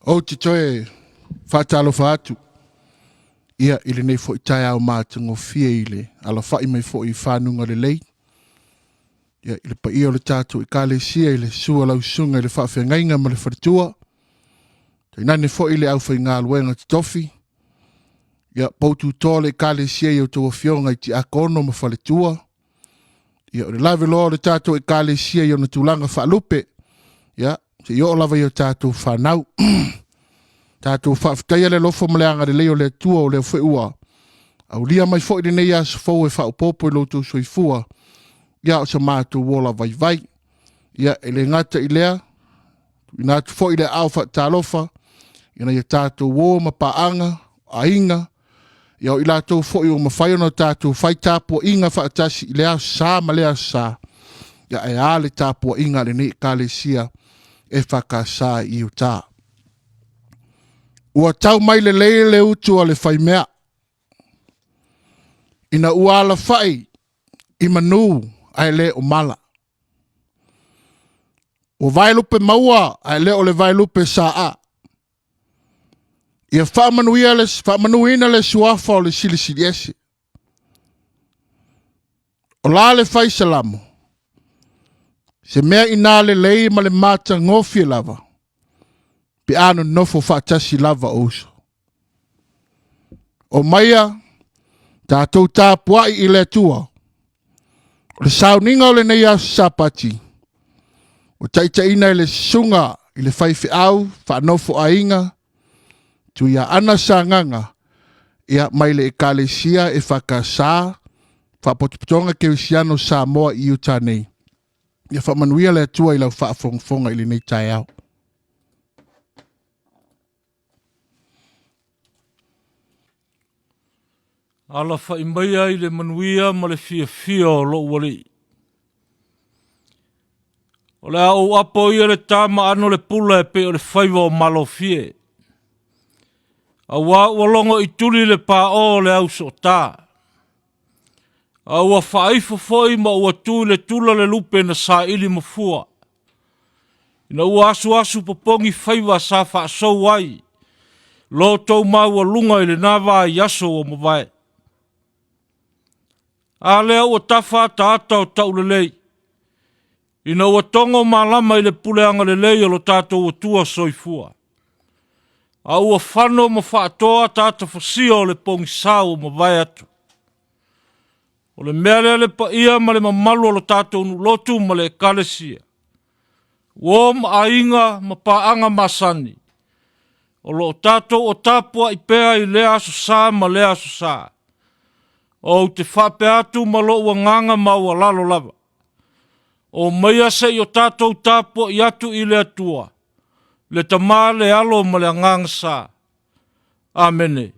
Ou te toe faatalofa atu ia i lenei foi taeao matagofie i le alafai mai foi i fanuga lelei ia i le paia o le tatou ekalesia i le susu o lau susuga i le faafeagaiga ma le faletua, tainane foi le aufaigaluega totofi, ia poututoa o le ekalesia i a outou afioga i tiakono ma faletua, ia o le laveloa o le tatou ekalesia i ona tulaga faalupe, ia seia oo lava i a tatou fanau. Tatou faafetaia le alofa ma le agalelei o le Atua o lea foi ua aulia mai foi lenei aso fou e faaopoopo i lo outou soifua, ia o se matou ola vaivai. Ia e le gata i lea, tuuina atu foi le aao faatalofa ina ia tatou o ma paaga, aiga, ia o i latou foi ua mafai ona tatou fai tapuaiga faatasi i lea aso Sa ma lea aso Sa, ia ae a le tapuaiga a lenei Ekalesia EFKS i Utah. Ua tau mai lelei le utu a le faimea, ina ua alafai i manu ae le o mala. Ua vaelupe maua ae le o le vaelupe saa. Ia faamanuia le, faamanuina le suafa o le Silisili Ese. O la le fai salamo, se mea inā lelei ma le matagofie lava, pe a nonofo faatasi lava o uso. O maia tatou tapuai i le Atua. O le sauniga o lenei aso Sapati, ua taitaiina e le susuga i le faifeau faanofoaiga Tuiaana Sagaga ia mai le Ekalesia EFKS Faapotopotoga Kerisiano Samoa i Utah nei. Ia faamanuia le Atua i lau faafogafoga i lenei taeao. Alafai maia i le manuia ma le fiafia o lou alii. O le a ou apo ia le tama ano le pula e pei o le faiva o Malofie. Auā ua logo i tuli le paō o le au sootā. A ua faaifo foi ma ua tu i le tula le lupe na saili mafua. Ina ua asuasu popogi faiva sa faasou ai lo outou maualuga i lena vaiaso ua mavae. A lea ua tafa ataata o taulelei, ina ua togo malama i le pule agalelei o lo tatou Atua soifua. A ua fano ma faatoa ataata fasia o le pogisa ua mavae atu. O le mea lea le paia ma le mamalu o lo tatou nuu lotu ma le ekalesia, uo ma aiga ma paaga masani, o lo o tatou o tapuai pea i lea aso sa ma lea aso sa. Ou te faapea atu ma lou agaga maualalo lava, o maia se i o tatou tapuai atu i le Atua, le Tama, le Alo ma le Agaga Sa. Amene.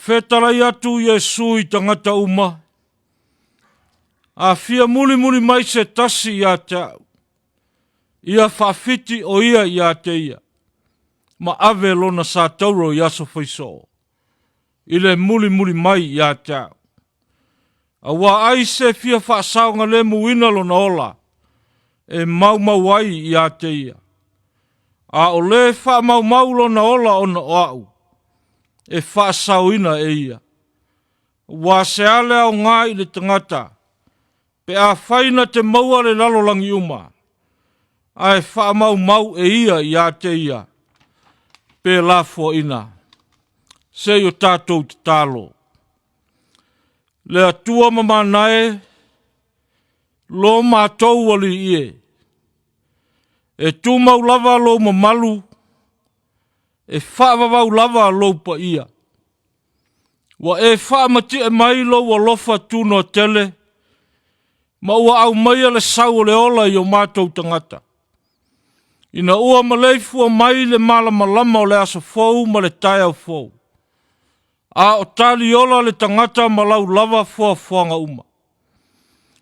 Fetalai atu Iesu i tagata uma, A fia mulimuli mai se tasi ia te au, ia faafiti o ia ia te ia, ma ave lona satauro i aso faisoo, i le mulimuli mai ia te au. Auā ai se fia faasaogalemuina lona ola, e maumau ai ia te ia. A o lē faamaumau lona ola ona o au, e faasaoina e ia. Ua se a le aoga i le tagata, pe afai na te maua le lalolagi uma, ae faamaumau e ia ia te ia, pe lafoaina. Se i o tatou tatalo. Le Atua mamana e, lo matou Alii e, e tumau lava lou mamalu, e faavavau lava lou paia. Ua e faamati'e mai lou alofa tunoa tele, ma ua aumaia le sau o le ola i o matou tagata. Ina ua maleifua mai le malamalama o le aso fou ma le taeao fou, a o taliola le tagata ma lau lava foafoaga uma.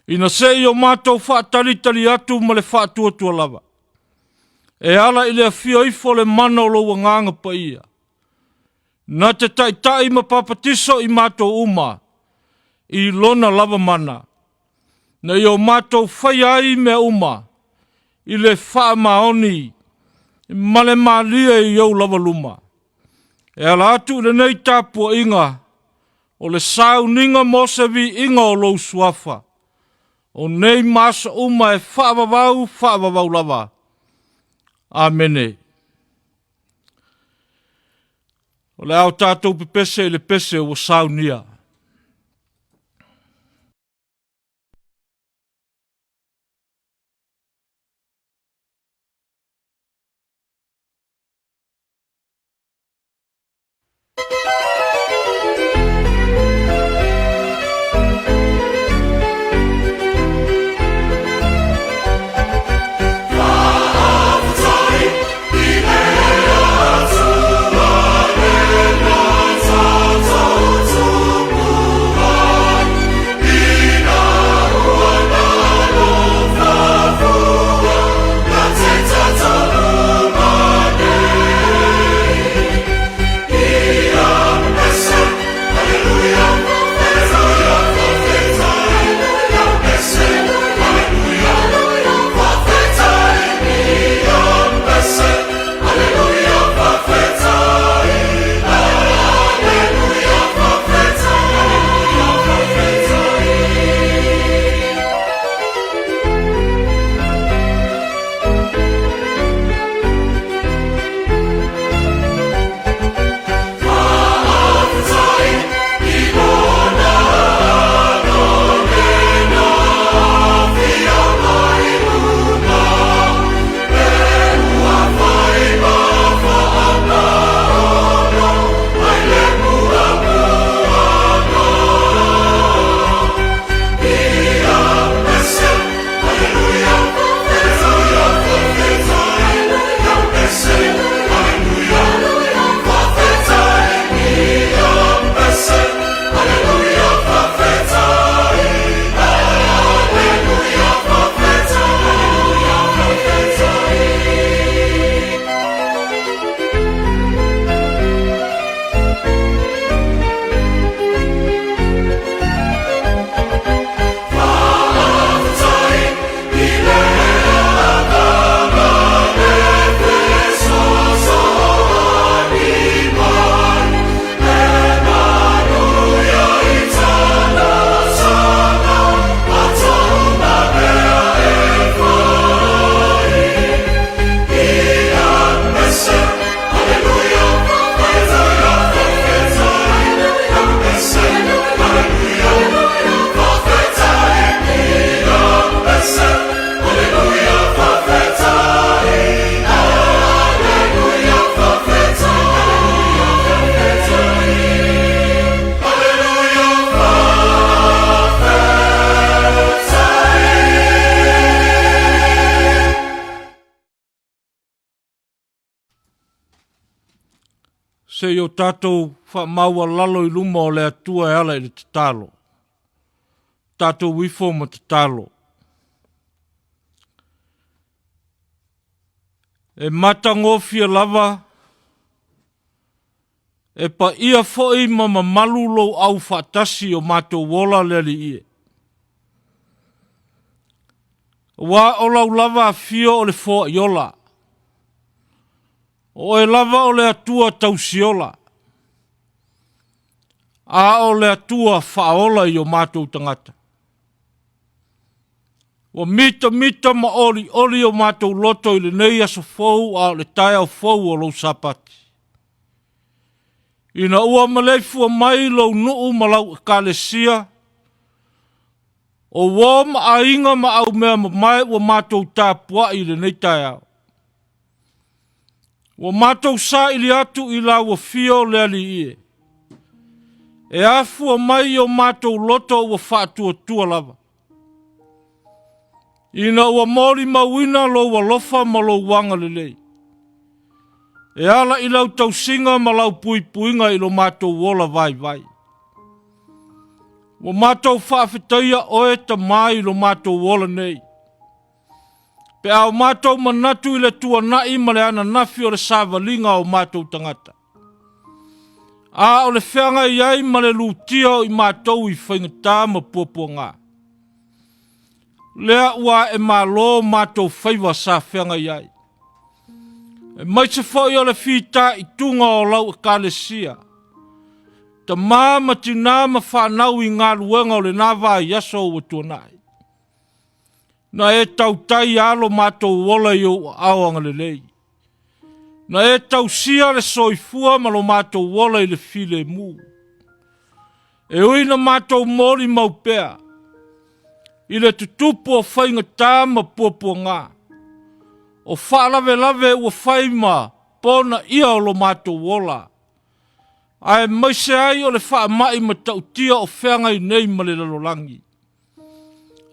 Ina se i o matou faatalitali atu ma le faatuatua lava, e ala i le afio ifo o le mana o lou Agaga Paia, na te taitai ma papatiso i matou uma i lona lava mana, na ia o matou faia ai mea uma i le faamaoni ma le malie i ou lava luma. E ala atu i lenei tapuaiga o le sauniga mo se viiga o lou suafa, o nei ma aso uma e faavavau faavavau lava. Amene. O le a o tatou pepese i le pese ua saunia. Se i o tatou faamaualalo i luma o le Atua e ala i le tatalo. Tatou ifo ma tatalo. E matagofie lava, e paia foi ma mamalu lou au faatasi o matou ola le Alii e. Aua o lau lava afio o le foaiola. O oe lava o le Atua tausiola, a o le Atua faaola i o matou tagata. Ua mitamita ma olioli o matou loto i lenei aso fou a o le taeao fou o lou Sapati. Ina ua maleifua mai lou nuu ma lau ekalesia, o uo ma aiga ma aumea mamae ua matou tapuai i lenei taeao. Ua matou saili atu i lau afio le Alii e. E afua mai i o matou loto ua faatuatua lava. Ina ua molimauina lou alofa ma lou agalelei. E ala i lau tausiga ma lau puipuiga i lo matou ola vaivai. Ua matou faafetaia oe Tama i lo matou ola nei. Pe a o matou manatu i le tuanai ma le ananafi o le savaliga o matou tagata. A o le feagai ai ma le lutia o i matou i faigata ma puapuaga. Lea ua ae malo matou faiva sa feagai ai. Aemaise foi o le fitaituga o lau ekalesia, tamā ma tinā ma fanau i galuega o lena vaiaso ua tuanai. Na e tautai alo matou ola i ou aao agalelei. Na e tausia le soifua ma lo matou ola i le filemu. E ui na matou molimau pea i le tutupu o faigata ma puapuaga, o faalavelave ua fai ma ponaia o lo matou ola, aemaise ai o le faamai matautia o feagai nei ma le lalolagi.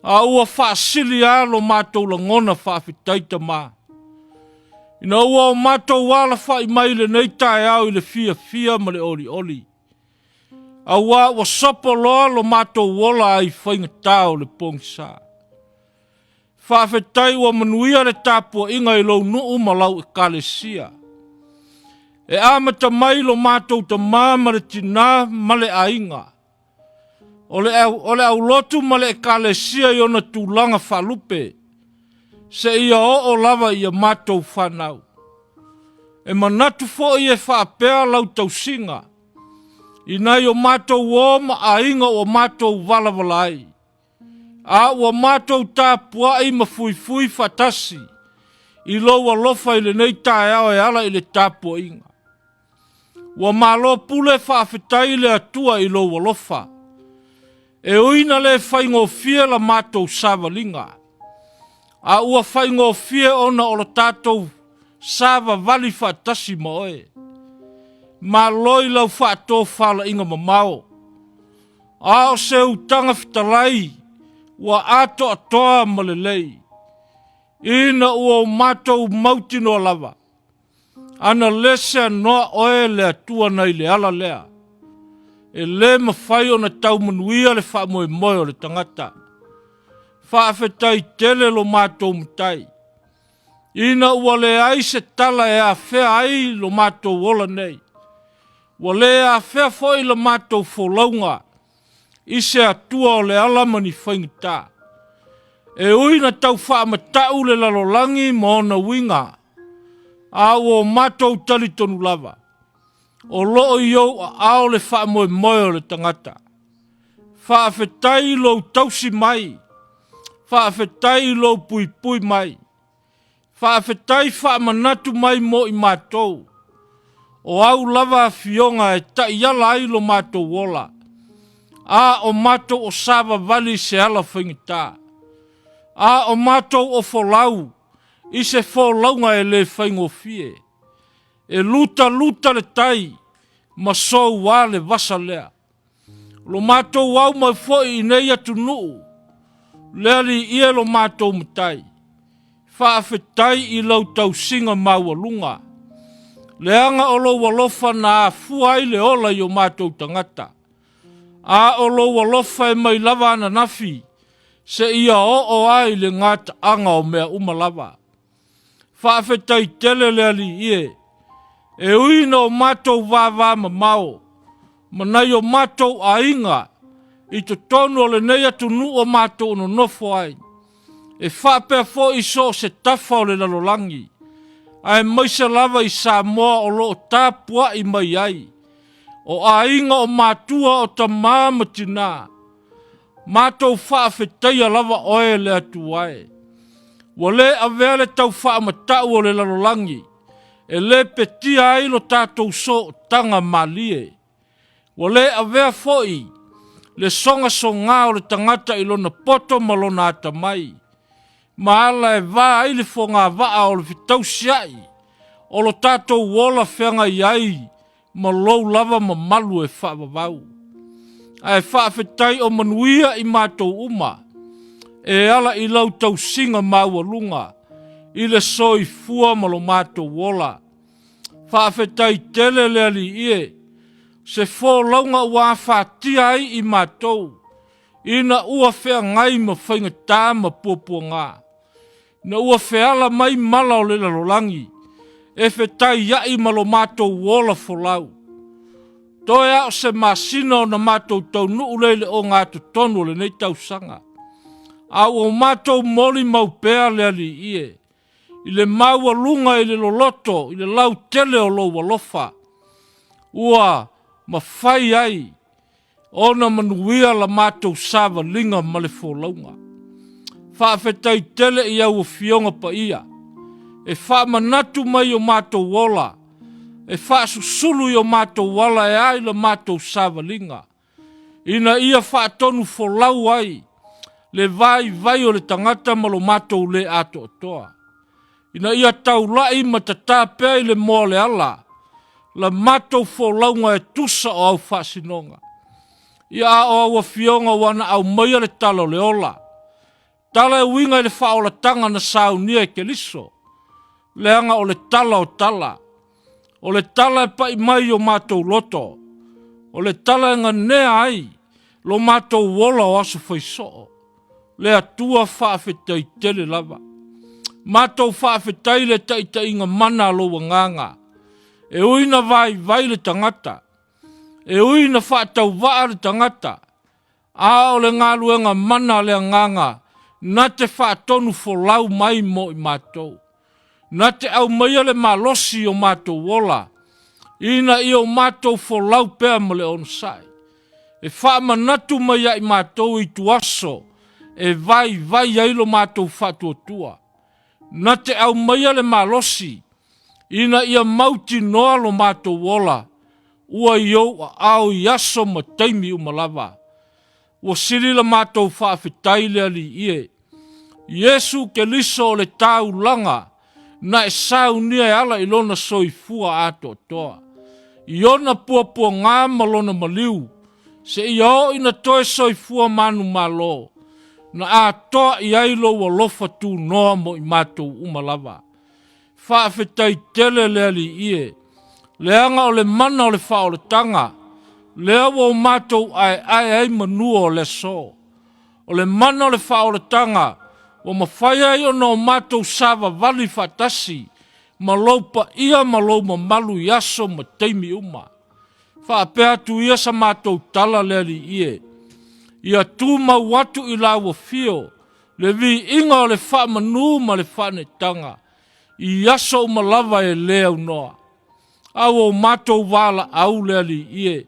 A ua faasili lava lo matou lagona faafetai Tama, ina ua o matou alafai mai i lenei taeao i le fiafia ma le olioli, auā ua sopo loa lo matou ola ai faigata o le pogisa. Faafetai ua manuia le tapuaiga i lou nuu ma lau ekalesia. E amata mai lo matou tama ma le tinā ma le aiga, O le, o le aulotu ma le ekalesia i ona tulaga faalupe, seia oo lava i a matou fanau. E manatu foi e faapea lau tausiga i nai o matou uo ma aiga ua matou valavala ai, a ua matou tapuai ma fuifui faatasi i lou alofa i lenei taeao e ala i le tapuaiga. Ua malo pule faafetai le Atua i lou alofa. E ui na le faigofie la matou savaliga, a ua faigofie ona o lo tatou savavali faatasi ma oe. Malo i lau faatofalaiga mamao, a o se utaga fetalai ua atoatoa ma lelei, ina ua o matou mautinoa lava Ana le seanoa oe le Atua nai le ala lea, e le mafai ona tau manuia le faamoemoe o le tagata. Faafetai tele lo matou Matai, ina ua leai se tala e afea ai lo matou ola nei, ua le afea foi la matou folauga i se Atua o le ala ma ni faigata. E ui na tau faamatau le lalolagi ma ona uiga, a ua o matou talitonu lava, o lo o i ou aao le faamoemoe o le tagata. Faafetai i lou tausi mai, faafetai i lou puipui mai. Faafetai faamanatu mai mo i matou, o au lava afioga e taiala ai lo matou ola, a o matou o savavali i se ala faigata, a o matou o folau i se folauga e le faigofie, e lutaluta le tai ma soua le vasa lea. Lo matou au mai foi i nei atunuu, le Alii e lo matou Matai, faafetai i lau tausiga maualuga. Leaga o lou alofa na afua ai le ola i o matou tagata. A o lou alofa e mai lava ananafi, seia oo ai le gataaga o mea uma lava. Faafetai tele le Alii e, e ui ina o matou vavamamao ma nai o matou aiga i totonu o lenei atunuu o matou nonofo ai, e faapea foi i so o se tafa o le lalolagi, aemaise lava i Samoa o lo o tapuai mai ai, o aiga o matua o tamā ma tinā, matou faafetaia lava oe le Atua e. Ua le avea le tau faamatau o le lalolagi e lepetia ai lo tatou sootaga malie. Ua le avea foi le sogasogā o le tagata i lona poto ma lona atamai, ma ala e va ai le fogavaa o le fetausia'i o lo tatou ola feagai ai ma lou lava mamalu e faavavau. Ae faafetai o manuia i matou uma e ala i lau tausiga maualuga i le soifua ma lo matou ola. Faafetai tele le Alii e, se folauga ua afatia ai i matou, ina ua feagai ma faigatā ma puapuagā, ina ua feala mai mala o le lalolagi, e fetaia'i ma lo matou ola folau. Toe a o se masina ona matou taunuu lea i le ogatotonu o lenei tausaga, a ua matou molimau pea le Alii e, i le maualuga i le loloto i le lautele o lou alofa, ua mafai ai ona manuia la matou savaliga ma le folauga. Faafetai tele i au Afioga Paia, e faamanatu mai i o matou ola, e faasusulu i o matou ala e a i la matou savaliga, ina ia faatonu folau ai le vaivai o le tagata ma lo matou le atoatoa, ina ia taula'i ma tatā pea i le moa o le ala la matou folauga e tusa o au faasinoga. Ia a o au afioga ua na aumaia le tala o le ola, tala e uiga i le faaolataga na saunia e Keliso, leaga o le tala o tala, o le tala e pai mai i o matou loto, o le tala e ganea ai lo matou ola o aso faisoo, le Atua faafetai tele lava. Matou faafetai le taitaiga mana a lou Agaga, e ui na vaivai le tagata, e ui na faatauvaa le tagata, A o le galuega mana a le Agaga na te faatonu folau mai mo i matou, na te aumaia le malosi i o matou ola, ina ia o matou folau pea ma le onosai, e faamanatu mai ia i matou ituaso e vaivai ai lo matou faatuatua, na te aumaia le malosi ina ia mautinoa lo matou ola ua i ou aao i aso ma taimi uma lava. Ua sili la matou faafetai le Alii e, Iesu Keliso o le taulaga na e saunia e ala i lona soifua atoatoa, i ona puapuagā ma lona maliu, seia oo ina toe soifua manumalo, na atoa i ai lou alofa tunoa mo i matou uma lava. Faafetai tele le Alii e, leaga o le mana o le faaolataga, lea ua o matou aeae ai manua o le aso. O le mana o le faaolataga ua mafai ai ona o matou savavali faatasi ma lou paia ma lou mamalu i aso ma taimi uma. Faapea atu ia sa matou tala le Alii e, ia tumau atu i lau afio le viiga o le faamanu ma le faaneetaga i aso uma lava e le aunoa. A ua o matou valaau le Alii e,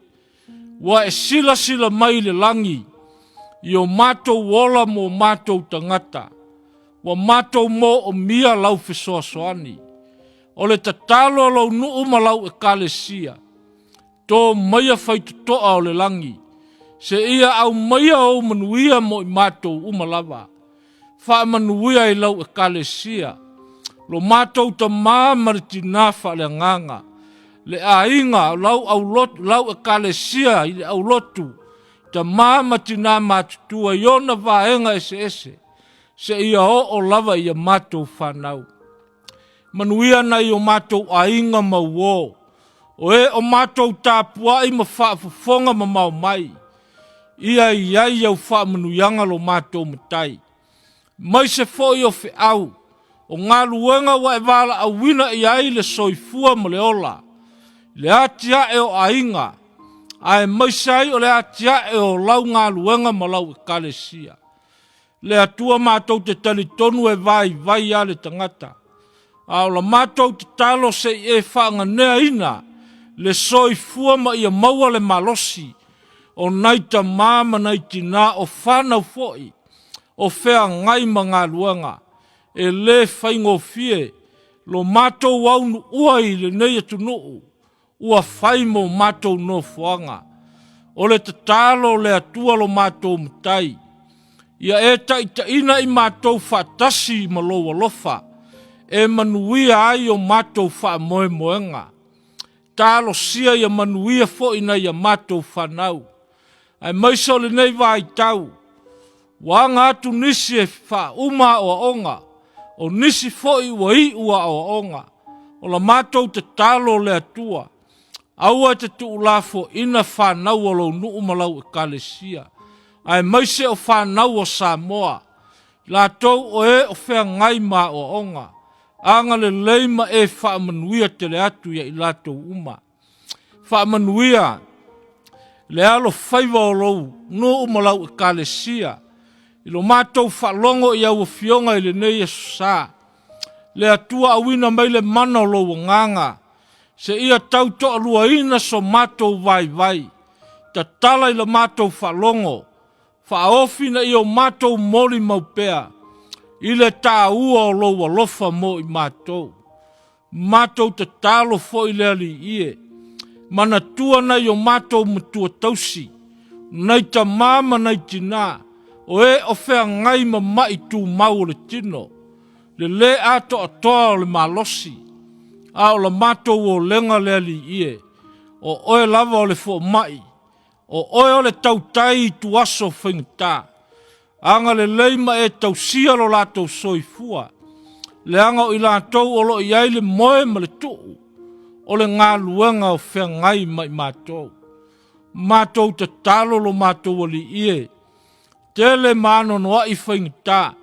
ua e silasila mai i le lagi i o matou ola mo matou tagata, ua matou moomia lau fesoasoani. O le tatalo a lou nuu ma lau ekalesia, Tō maia faitotoa o le lagi, seia aumaia ou manuia mo i matou uma lava. Faamanuia i lau Ekalesia, lo matou tamā ma le tinā faaleagaga, le aiga o lau aulotu, lau Ekalesia i le aulotu, tamā ma tinā matutua i ona vaega eseese, seia oo lava i a matou fanau. Manuia nai o matou aiga ma uo, o e o matou tapuai ma faafofoga mamao mai, ia i ai au faamanuiaga lo matou Matai. Maise foi o feau, o galuega ua e valaauina i ai le soifua ma le ola, i le atiae o aiga, aemaise ai o le atiae o lau galuega ma lau Ekalesia. Le Atua matou te talitonu e vaivai lava le tagata, a o la matou tatalo se i e faaganeaina le soifua ma ia maua le malosi o nai tama ma nai tina o fanau foi o feagai ma galuega e le faigofie lo matou aunuua i lenei atunuu ua fai mo matou nofoaga. O le tatalo le Atua lo matou Matai, ia e taitaiina i matou faatasi ma lou alofa, e manuia ai o matou faamoemoega. Talosia ia manuia foi nai a matou fanau, aemaise o lenei vaitau, ua aga atu nisi e faauma aoaoga, o nisi foi ua iu aoaoga. O la matou tatalo le Atua, aua e te tuulafoaina fanau o lou nuu ma lau ekalesia, aemaise o fanau o Samoa, latou o e o feagai ma aoaoga, agalelei ma e faamanuia tele atu ia i latou uma. Faamanuia le alofaiva o lou nuu ma lau ekalesia, i lo matou faalogo i au afioga i lenei Aso Sa. Le Atua auina mai le mana o lou agaga, seia tau toaluaina so matou vaivai, tatala i la matou faalogo, faaofi ina ia o matou molimau pea i le taua o lou alofa mo i matou. Matou tatalo foi le Alii e, manatua nai o matou matua tausi, nai tama ma nai tina, o e o feagai ma mai tumau o le tino, le le atoatoa o le malosi, a o la matou olega le Alii e, o oe lava o le fomai, O oe o le tautai i tuaso faigata. Agalelei ma e tausia lo latou soifua, leaga o i latou o lo o i ai le moe ma le tuu o le galuega o feagai ma i matou. Matou tatalo lo matou Alii e, tele ma anoanoai faigata,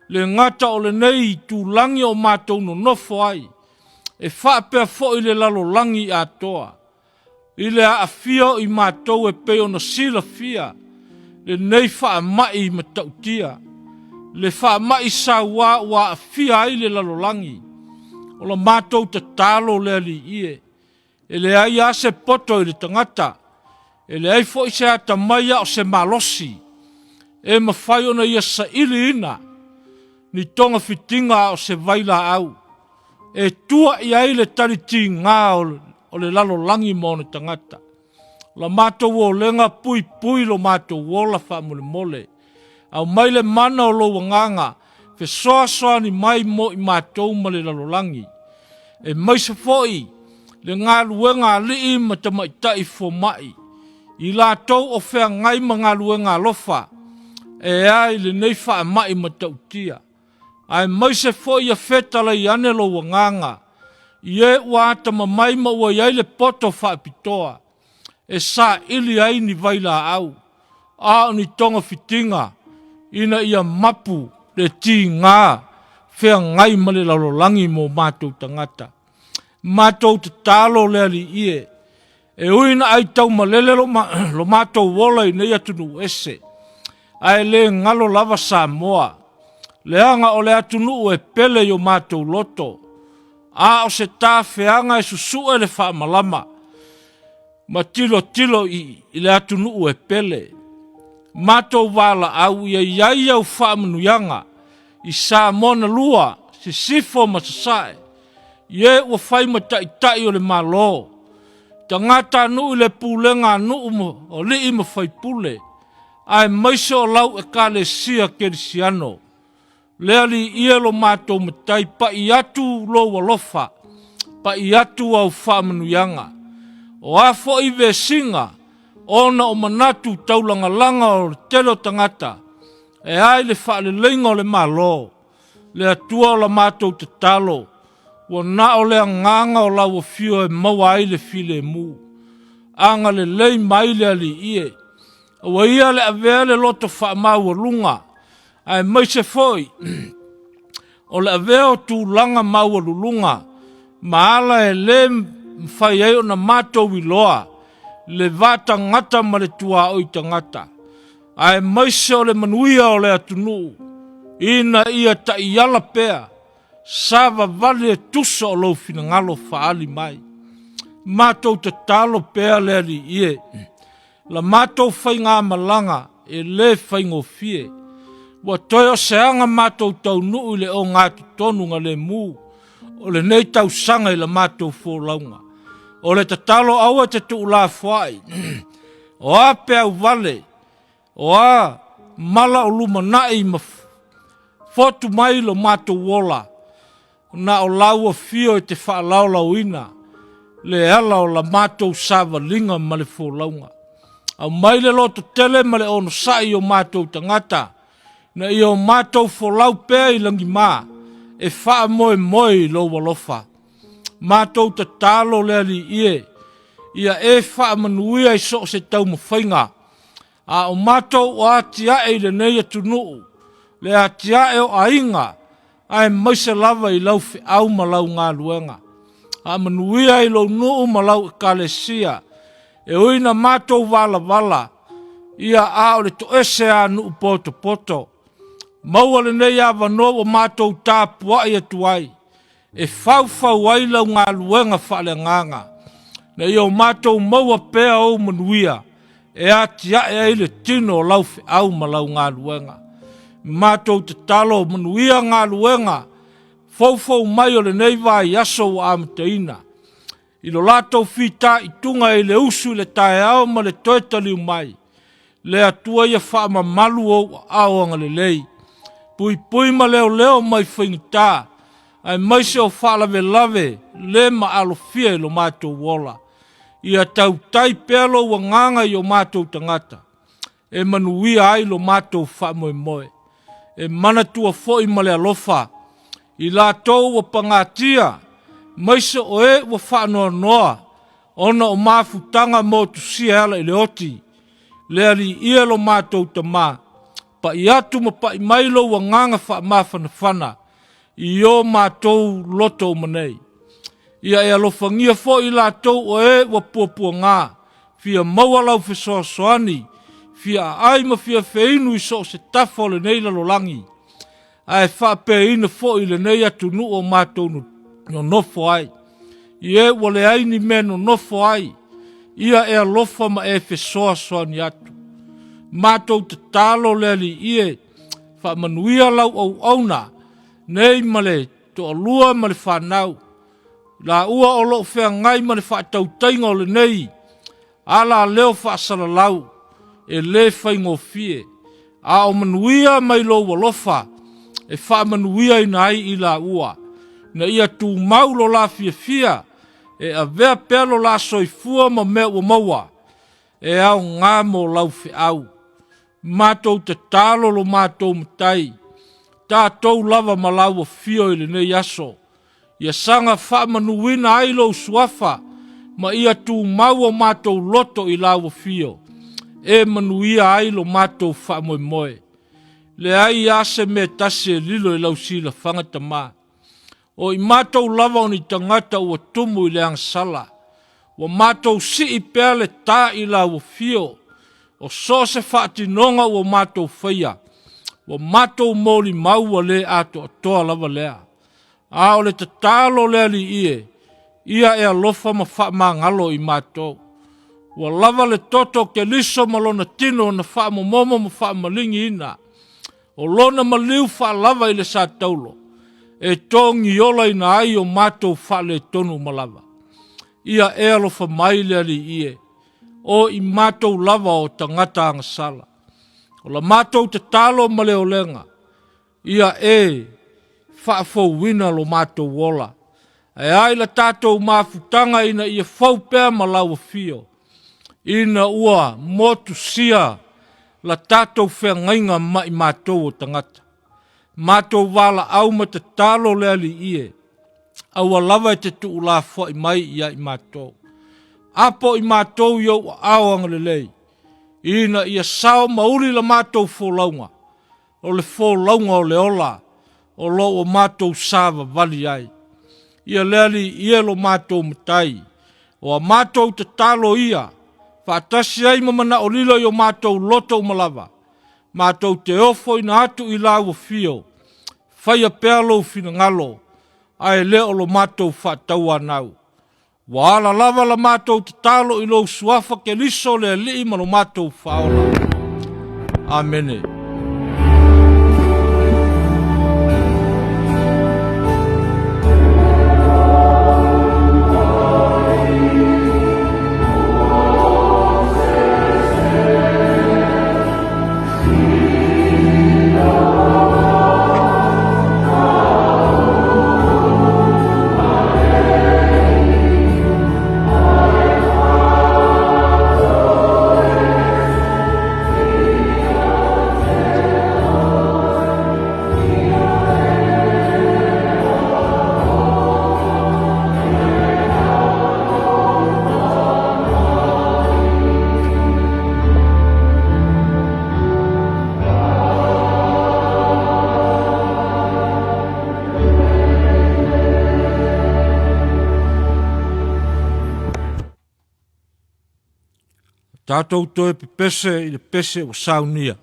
le gata o lenei itulagi o matou nonofo ai, e faapea foi le lalolagi atoa. I le aafia o i matou e pei ona silafia lenei faamai matautia, le faamai sauā ua aafia ai le lalolagi, o la matou tatalo le Alii e, e leai lava se poto i le tagata, e leai foi se atamai a o se malosi e mafai ona ia sailiina ni togafitiga a o se vailaau e tua i ai le tali tiga o le lalolagi ma ona tagata. O la matou olega puipui lo matou ola faamolemole. Aumai le mana o lou agaga fesoasoani mai mo i matou ma le lalolagi. E maise foi le galuega alii ma tamaitai fomai, i latou o feagai ma galuega alofa e a i lenei faamai matautia. Aemaise foi ia fetalai ane lou agaga i e ua atamamai ma ua i ai le poto faapitoa e saili ai ni vailaau a o ni togafitiga ina ia mapu le tiga feagai ma le lalolagi mo matou tagata. Matou tatalo le Alii e, e ui ina aitaumalele lo, ma, lo matou ola i nei atunuu ese, ae le galo lava Samoa, leaga o le atunuu e pele i o matou loto, a o se tafeaga e susue le faamalama ma tilotilo i, i le atunuu e pele. Matou valaau ia i ai au faamanuiaga i Samoa na lua, sisifo ma sasae, i e ua fai ma taitai o le Malo, tagatanuu i le pulega a nuu ma alii ma faipule, aemaise o lau Ekalesia Kerisiano. Le Alii e lo matou Matai, pai atu lou alofa, pai atu au faamanuiaga. O a foi vesiga ona o manatu taulagalaga o le tele o tagata, e ai le faaleleiga o le Malo, le Atua o la matou tatalo, Ua na o le agaga o lau afio e maua ai le filemu. Agalelei mai le Alii e. Aua ia le avea le loto faamaualuga, aemaise foi o le avea o tulaga maualuluga ma ala e lē mafai ai ona matou iloa le va tagata ma le tuaoi tagata, aemaise o le manuia o le atunuu, ina ia taiala pea savavali e tusa o lou finagalo faaali mai. Matou tatalo pea le Alii e, la matou faigamalaga e lē faigofie. Ua toe o se aga matou taunuu i le ogatotonu lemu o lenei tausaga i la matou folauga. O le tatalo aua e te tuulafoai, o a peau vale, o a mala o lumanai ma fotu mai lo matou ola, na o lau afio e te faalaolaoina le ala o la matou savaliga ma le folauga. Aumai le loto tele ma le onosai i o matou tagata, na ia o matou folau pea i lagima, e faamoemoe i lou alofa. Matou tatalo le Alii e, ia e faamanuia i so o se taumafaiga, a o matou o atiae i lenei atunuu, le atiae o aiga, aemaise lava i lau feau ma lau galuega. Faamanuia i lou nuu ma lau ekalesia, e ui na matou valavala, ia a o le toese a nuu potopoto. Maua lenei avanoa ua matou tapuai atu ai, e faufau ai lau galuega faaleagaga, na ia o matou maua pea ou manuia, e atiae ai le tino o lau feau ma lau galuega. Matou tatalo manuia galuega foufou mai o lenei vaiaso ua amataina, i lo latou fitaituga i le usu i le taeao ma le toe taliu mai. Le Atua ia faamamalu ou aao agalelei, puipui ma leoleo mai faigata, aemaise o faalavelave le maalofia i lo matou ola. Ia tautai pea lou agaga i o matou tagata, e manuia ai lo matou faamoemoe. E manatua foi ma le alofa i latou ua pagatia, maise o e ua faanoanoa ona o mafutaga motusia e ala i le oti. Le Alii ia lo matou Tamā, pai atu ma pai mai lou agaga faamafanafana i o matou loto uma nei. Ia e alofagia foi i latou o e ua puapuaga, fia maua lau fesoasoani, fia aai ma fia feinu i so o se tafa o lenei lalolagi, ae faapeaina foi i lenei atunuu o matou nonofo ai. I e ua leai ni mea nonofo ai, ia e alofa ma e fesoasoani atu. Matou tatalo le Alii e, faamanuia lau auauna nei ma le toalua ma le fanau, laua o lo o feagai ma le faatautaiga o lenei alaleo faasalalau e lē faigofie, a o manuia mai lou alofa e faamanuiaina ai i laua, ina ia tumau lo la fiafia e avea pea lo la soifua ma mea ua maua e aoga mo lau feau. Matou tatalo lo matou Matai, tatou lava ma lau afio i lenei aso, ia saga faamanuina ai lou suafa ma ia tumau o matou loto i lau afio, e manuia ai lo matou faamoemoe. Leai lava se mea tasi e lilo i lau silafaga Tama. O i matou lava o ni tagata ua tumu i le agasala, ua matou sii pea le ta i lau afio, o so o se faatinoga ua matou faia, ua matou molimau ua le atoatoa lava lea. A o le tatalo le Alii e, ia e alofa ma faamagalo i matou. Ua lava le toto o Keriso ma lona tino na faamomomo ma faamaligiina, o lona maliu faalava i le sataulo, e togiolaina ai o matou faaletonu uma lava. Ia e alofa mai le Alii e, o i matou lava o tagata agasala. O la matou tatalo ma le olega, ia e faafouina lo matou ola. Ae a i la tatou mafutaga ina ia fou pea ma lau afio, ina ua motusia la tatou feagaiga ma i matou o tagata. Matou valaau ma tatalo le Alii e. Aua lava e te tuulafoai mai ia i matou. Apo i matou i ou aao agalelei, ina ia sao ma uli la matou folauga, o le folauga o le ola o lo o ua matou savavali ai. Ia le Alii e lo matou Matai, o a matou tatalo ia, faatasi ai ma manaolilo i o matou loto uma lava, matou te ofoina atu i lau afio, faia pea lou finagalo, ae le o lo matou faatauanau. Ua ala lava la matou tatalo i lou suafa Keriso le Alii ma lo matou Faaola. Amene. Tatou toe pepese i le pese ua saunia.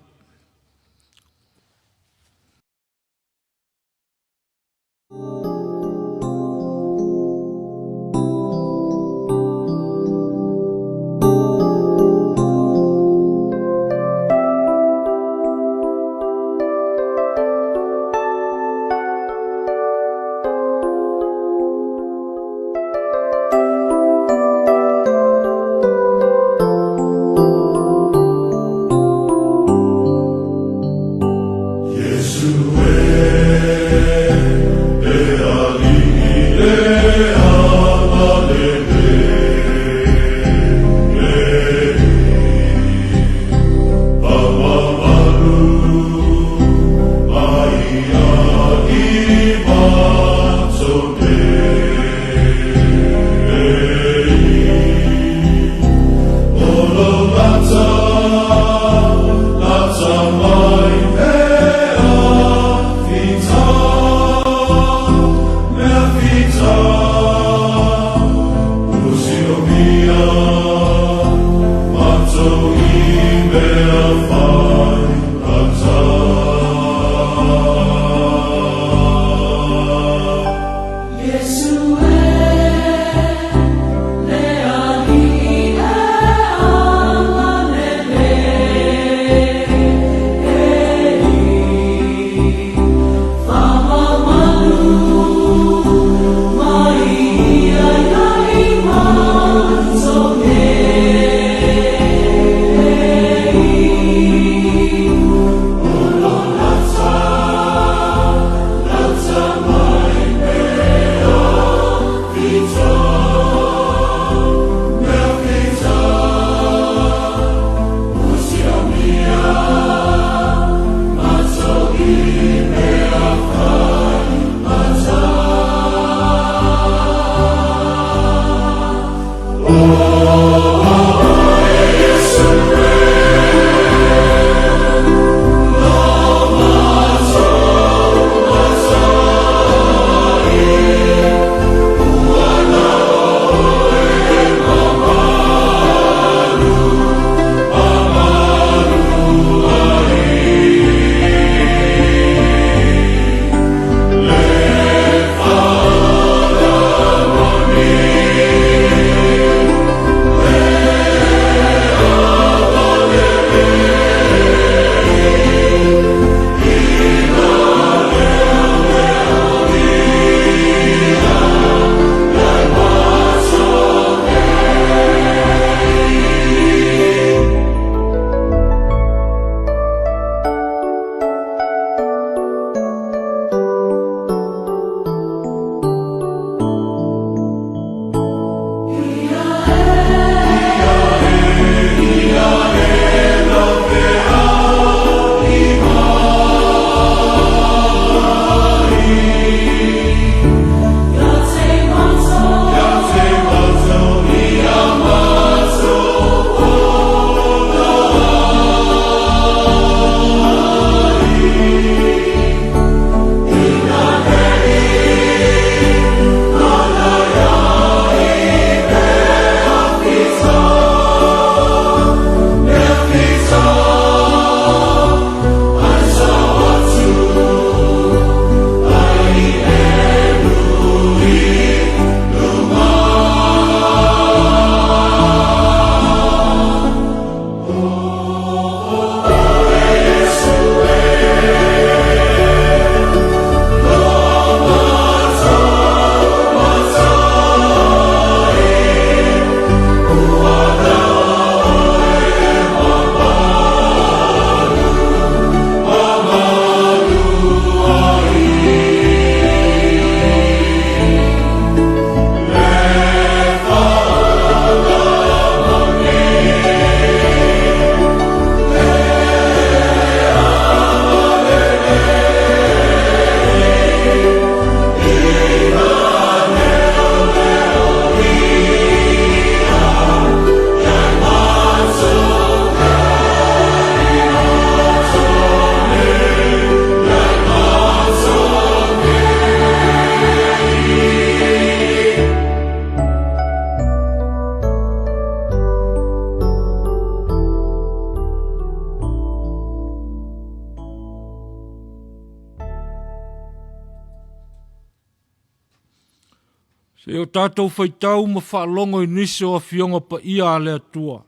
E o tatou faitau ma faalogo i nisi o afioga paia a le Atua.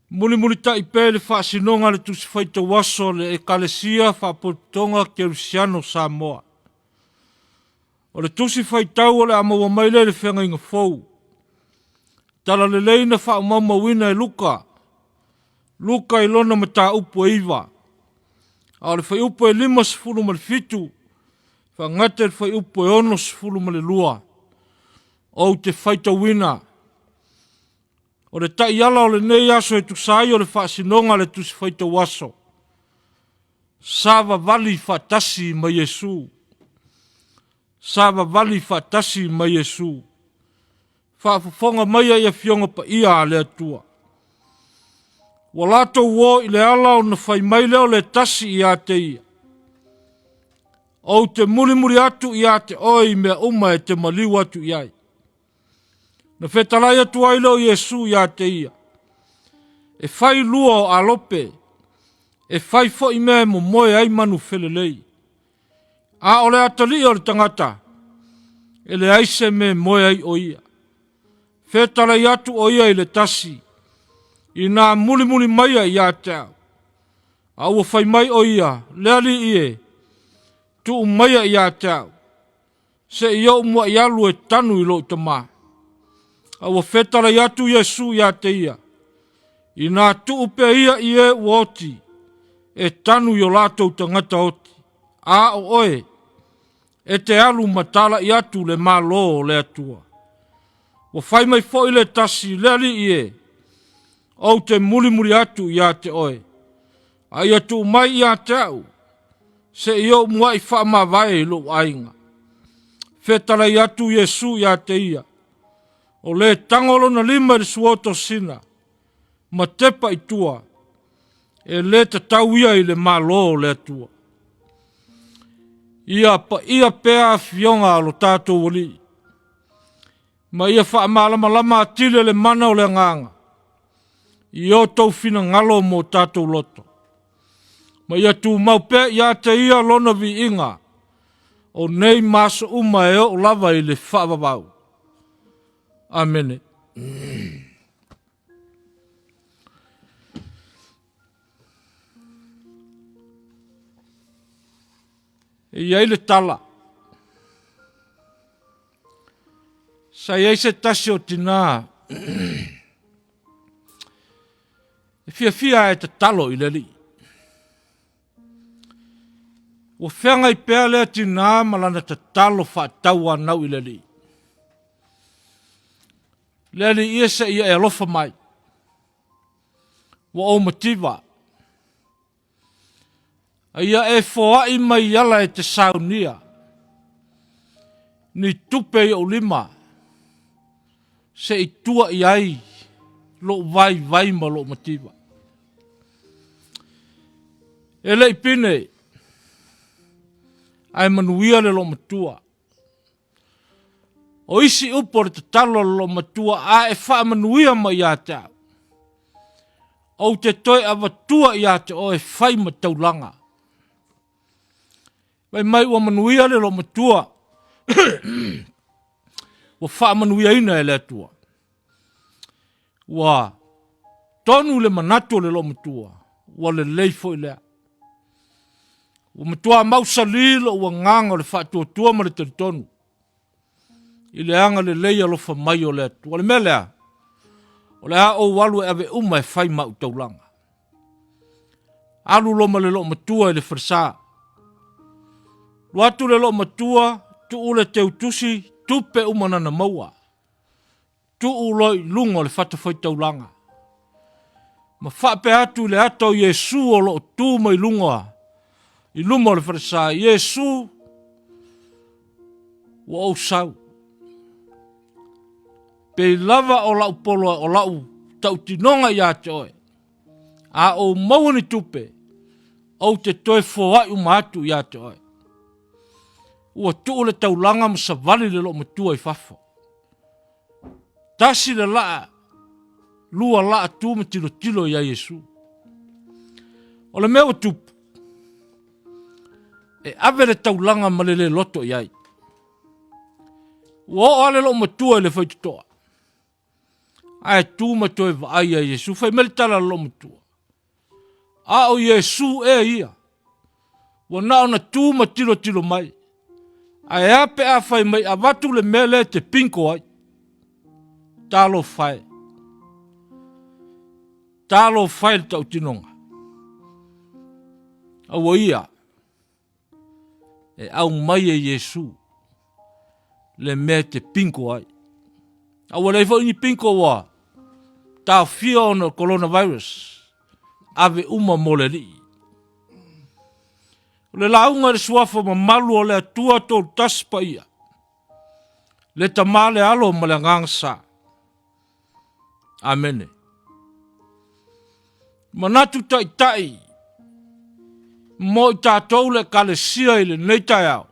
Mulimulitai pea i le faasinoga a le Tusi Faitau Aso a le Ekalesia Faapotopotoga Kerisiano o Samoa. O le Tusi Faitau o le a maua mai lea i le Feagaiga Fou. Talalelei na faaumaumauina e Luka, Luka i lona mataupu e 9, a o le fuaiupu e 57 faagata i le fuaiupu e 62. Ou te faitauina o le taiala o lenei aso e tusa ai o le faasinoga a le Tusi Faitau Aso, savavali faatasi ma Iesu. Savavali faatasi ma Iesu. Faafofoga maia i Afioga Paia a le Atua. Ua latou o i le ala ona fai mai lea o le tasi ia te ia, Ou te mulimuli atu ia te oe i mea uma e te maliu atu i ai. Na fetalai atu ai lea o Iesu ia te ia, E fai lua o alope, e fai foi mea e momoe ai manu felelei. A o le atalii o le tagata, e leai se mea e moe ai o ia. Fetalai atu o ia i le tasi, inā mulimuli maia ia te au. A ua fai mai o ia, le alii e, tuu maia ia te au, se i ou muai alu e tanu i lou tamā. A ua fetalai atu Iesu ia te ia, inā tuu pea ia i e ua oti, e tanu i o latou tagata oti. A o oe, e te alu ma talaʻi atu le Malo o le Atua. Ua fai mai foi le tasi, le Alii e, ou te mulimuli atu ia te oe, a ia tuu mai ia te au, se i ou muaʻi faamavae i lou aiga. Fetalai atu Iesu ia te ia, o le tago lona lima i le suotosina, ma tepa i tua, e lē tatau ia i le Malo o le Atua. Ia paia pea afioga a lo tatou Alii, ma ia faamalamalama atili le mana o le Agaga i o tou finagalo mo tatou loto, ma ia tumau pea ia te ia lona viiga o nei ma aso uma e oo lava i le faavavau. Amene. E i ai le tala. Sa i ai se tasi o tinā e fiafia e tatalo i le Alii. Ua feagai pea lea tinā ma lana tatalo faatauanau i le Alii. Le Alii ia se ia e alofa mai. Ua ou mativa. A ia e foai mai ala e te saunia. Ni tupe i ou lima. Se i tua i ai lou vaivai ma lou mativa. E le i pine, ae manuia le loomatua. O isi upu o le tatalo a le loomatua a e faamanuia mai ia te au, ou te toe avatua ia te oe fai ma taulaga. Fai mai ua manuia le loomatua, ua faamanuiaina e le Atua. Ua tonu le manatu o le loomatua, ua lelei foi lea. Ua matua mausali lou agaga o le faatuatua ma le talitonu i le agalelei alofa mai o le Atua. O le mea lea, o le a ou alu e ave uma e fai ma au taulaga. Alu loa ma le loomatua i le falesa. Alu atu le loomatua, tuu le teutusi, tupe uma nana maua. Tuu loa i luga o le fatafaitaulaga. Ma faapea atu i le ata o Iesu o lo o tu mai luga i luma o le falesa, Iesu, ua ou sau. Pei lava o lau polo o lau tautinoga ia te oe, a ou maua ni tupe, ou te toe foai uma atu ia te oe. Ua tuu le taulaga ma savali le loomatua i fafo. Tasi le laa, lua laa tu ma tilotilo ia Iesu. O le mea ua tupu, e ave le taulaga ma le le loto i ai. Ua oo lava le loomatua i le faitotoa, ae tu ma toe vaai ia Iesu. Fai mai le tala a le loomatua, A o Iesu ea ia, ua na ona tu ma tilotilo mai, ae a pe a fai mai avatu le mea lea e te pinko ai. Talofa e. Talofa e le tautinoga. Aua ia e aumai e Iesu le mea e te pinko ai. A ua leai foi ni pinko ua taofia ona o coronavirus, ave uma mo le Alii. O le lauga i le suafa mamalu o le Atua Tolutasi Paia, le Tama le Alo ma le Agaga Sa. Amene. Manatu taitai mo i tatou le Ekalesia i lenei taeao.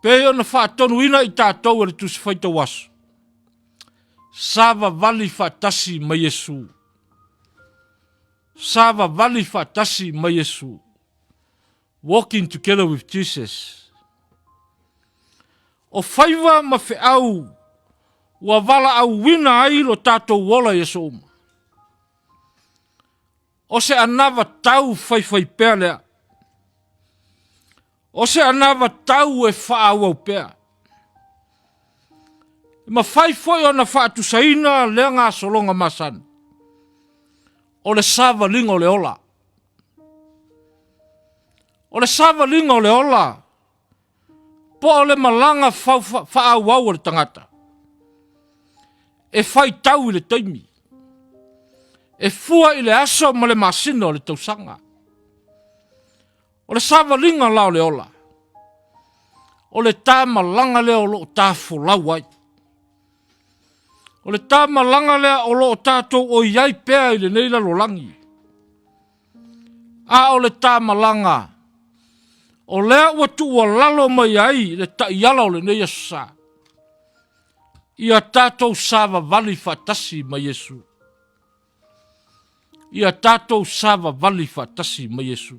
Pei ona faatonuina i tatou e le Tusi Faitau Aso, savavali faatasi ma Iesu. Savavali faatasi ma Iesu. Walking together with Jesus. O faiva ma feau ua valaauina ai lo tatou ola i aso uma. O se anava tau faifaipea lea. O se anava tau e faaauau pea. E mafai foi ona faatusaina lea gasologa masani o le savaliga o le ola. O le savaliga o le ola po o le malaga faaauau a le tagata e faitau i le taimi, e fua i le aso ma le masina o le tausaga. O le savaliga la o le ola, o le ta malaga lea o lo o ta folau ai. O le ta malaga lea o lo o tatou oi ai pea i lenei lalolagi. A o le ta malaga, o lea ua tuualalo mai ai le taiala o lenei aso sa, ia tatou savavali faatasi ma Iesu. Ia tatou savavali faatasi ma Iesu.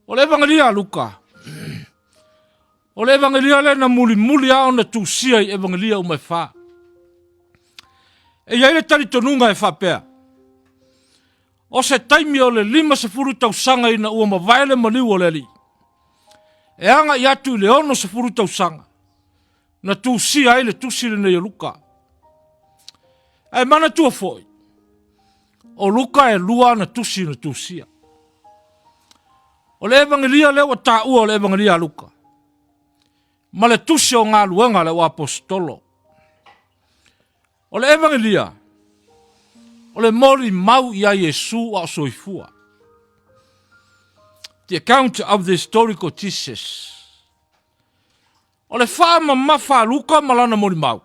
O le Evangelia a Luka, o le Evangelia lea na mulimuli lava ona tusia i Evangelia uma e fa. E i ai le talitonuga e faapea, o se taimi o le 50 tausaga ina ua mavae le maliu o le Alii, e agai atu i le 60 tausaga, na tusia ai le tusi lenei o Luka. Ae manatua foi, o Luka e lua ana tusi na tusia. O le Evangelia lea ua taua o le Evangelia a Luka, ma le tusi o galuega a le auaposetolo. O le Evangelia, o le molimau ia Iesu a o soifua. The account of the historical Jesus. O le faamamafa a Luka ma lana molimau,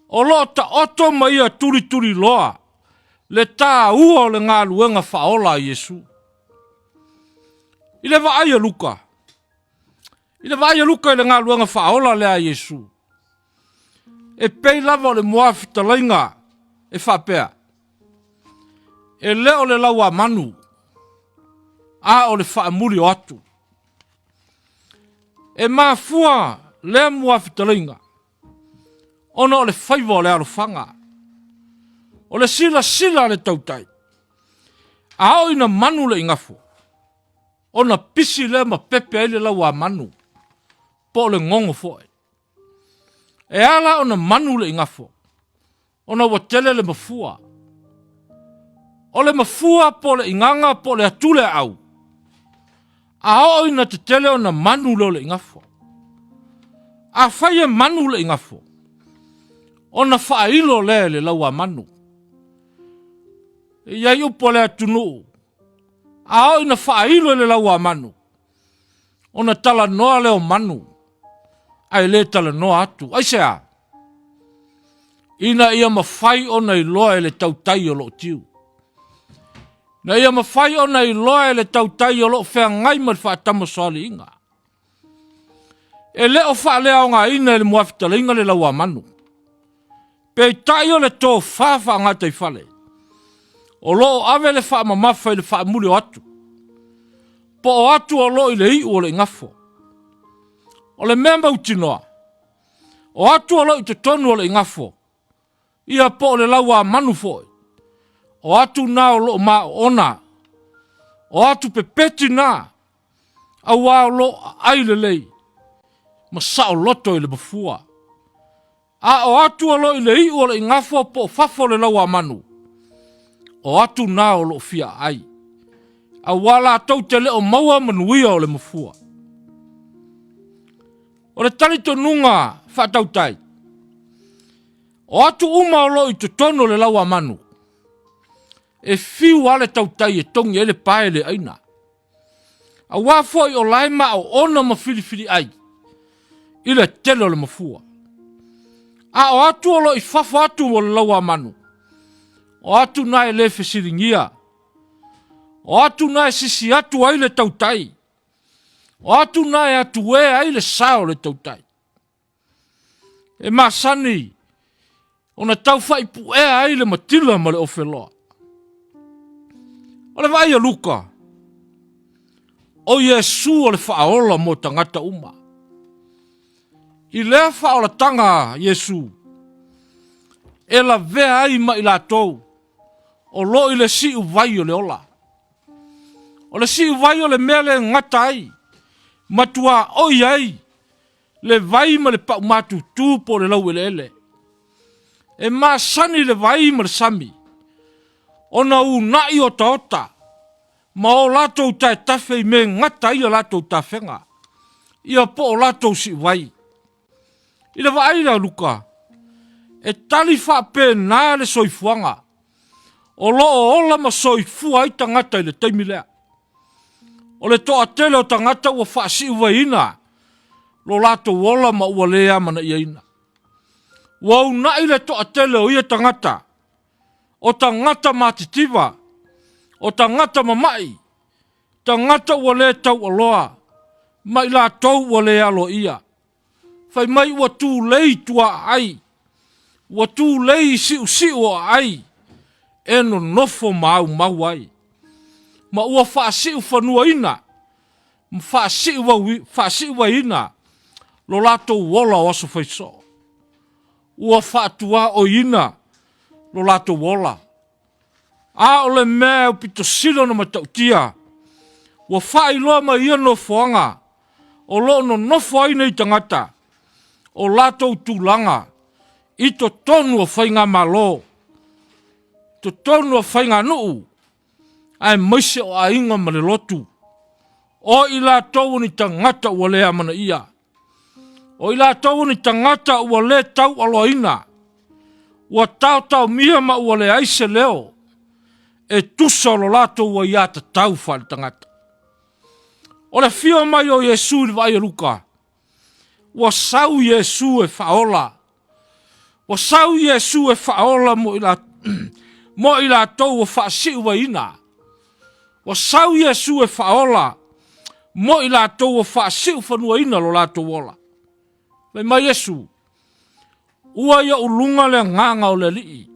o lo o taoto ma ia tulituliloa le taua o le galuega faaola a Iesu. I le vaai a Luka, i le vaai a Luka i le galuega faaola lea a Iesu, e pei lava o le muafetalaiga e faapea, e le o le lauamanu, a o le faamuli o atu. E mafua lea muafetalaiga ona o le faiva o le alofaga, o le silasila a le tautai, a oo ina manu le igafo, ona pisi lea ma pepe ai le lauamanu, po o le gogo foi. E ala ona manu le igafo, ona ua tele le mafua. O le mafua po o le igaga po o le atule aau, a oo ina tetele ona manu lea o le igafo. Afai e manu le igafo, ona faailo lea e le lauamanu. E i ai upu a le atunuu, a oo ina faailo e le lauamanu, ona talanoa lea o manu, ae le talanoa atu. Aisea? Ina ia mafai ona iloa e le tautai o lo o tiu. Ina ia mafai ona iloa e le tautai o lo o feagai ma le faatamasoaliiga. E le o faaleaogaina e le muafetalaiga le lauamanu. Peitai o le tofa faagataifale, o lo o ave le faamamafa i le faamuli o atu, po o atu o lo o i le iu o le igafo. O le mea mautinoa, o atu o lo o i totonu o le igafo, ia po o le lauamanu foi, o atu na o lo o maoona, o atu pepeti na, auā o lo o aai lelei ma saoloto i le mafua. A o atu o lo o i le iu o le igafo po o fafo o le lauamanu, o atu na o lo o fia aai, auā latou te le o maua manuia o le mafua. O le talitonuga faatautai, o atu uma o lo o i totonu o le lauamanu, e fiu lava le tautai e togi ai le pae le aina. Auā foi o la e maoona ma filifili ai i le tele o le mafua. A o atu o lo o i fafo atu o le lauamanu, o atu na e le fesiligia, o atu na e sisi atu ai le tautai, o atu na e atue ai le sa o le tautai. E masani ona tau faipuea ai le matila ma le ofeloa. O le vaai a Luka, o Iesu o le faaola mo tagata uma. I lea faaolatanga a Iesu, e lavea ai ma i latou o lo o i le siuvai o le ola. O le siuvai o le mea le gata ai, matua oi ai le vai ma le paumatutu po o le laueleele. E masani le vai ma le sami ona una'i otaota ma o latou taetafe i mea e gata ai a latou tafega, ia po o latou siuvai. I le vaai a Luka, e tali faapena le soifuaga o lo o ola ma soifua ai tagata i le taimi lea. O le toatele o tagata ua faasiuvaiina lo latou ola ma ua le amanaiaina. Ua una'i le toatele o ia tagata, o tagata matitiva, o tagata mama'i, tagata ua le taualoa, ma i latou ua le aloaia. Fai mai ua tulei tuaaai, ua tulei i siusiu o aai e nonofo ma aumau ai, ma ua faasiufanuaina ma faasiuvaiina lo latou ola o aso faisoo. Ua faatuaoiina lo latou ola. A o le mea e aupito sili ona matautia, ua faailoa mai ia nofoaga o lo o nonofo ai nei tagata o latou tulaga i totonu o faigamalo, totonu o faiganuu, aemaise o aiga ma le lotu. O i latou o ni tagata ua le amanaia. O i latou o ni tagata ua le taualoaina, ua taotaomia ma ua leai se leo e tusa o lo latou aiatatau faaletagata. O le afio mai o Iesu i le vaai a Luka, ua sau Iesu e faaola. Ua sau Iesu e faaola mo i, la, mo i latou ua faasiuvaiina. Ua sau Iesu e faaola mo i latou ua faasiufanuaina lo latou ola. Fai mai Iesu, Ua i ou luga le agaga o le Alii,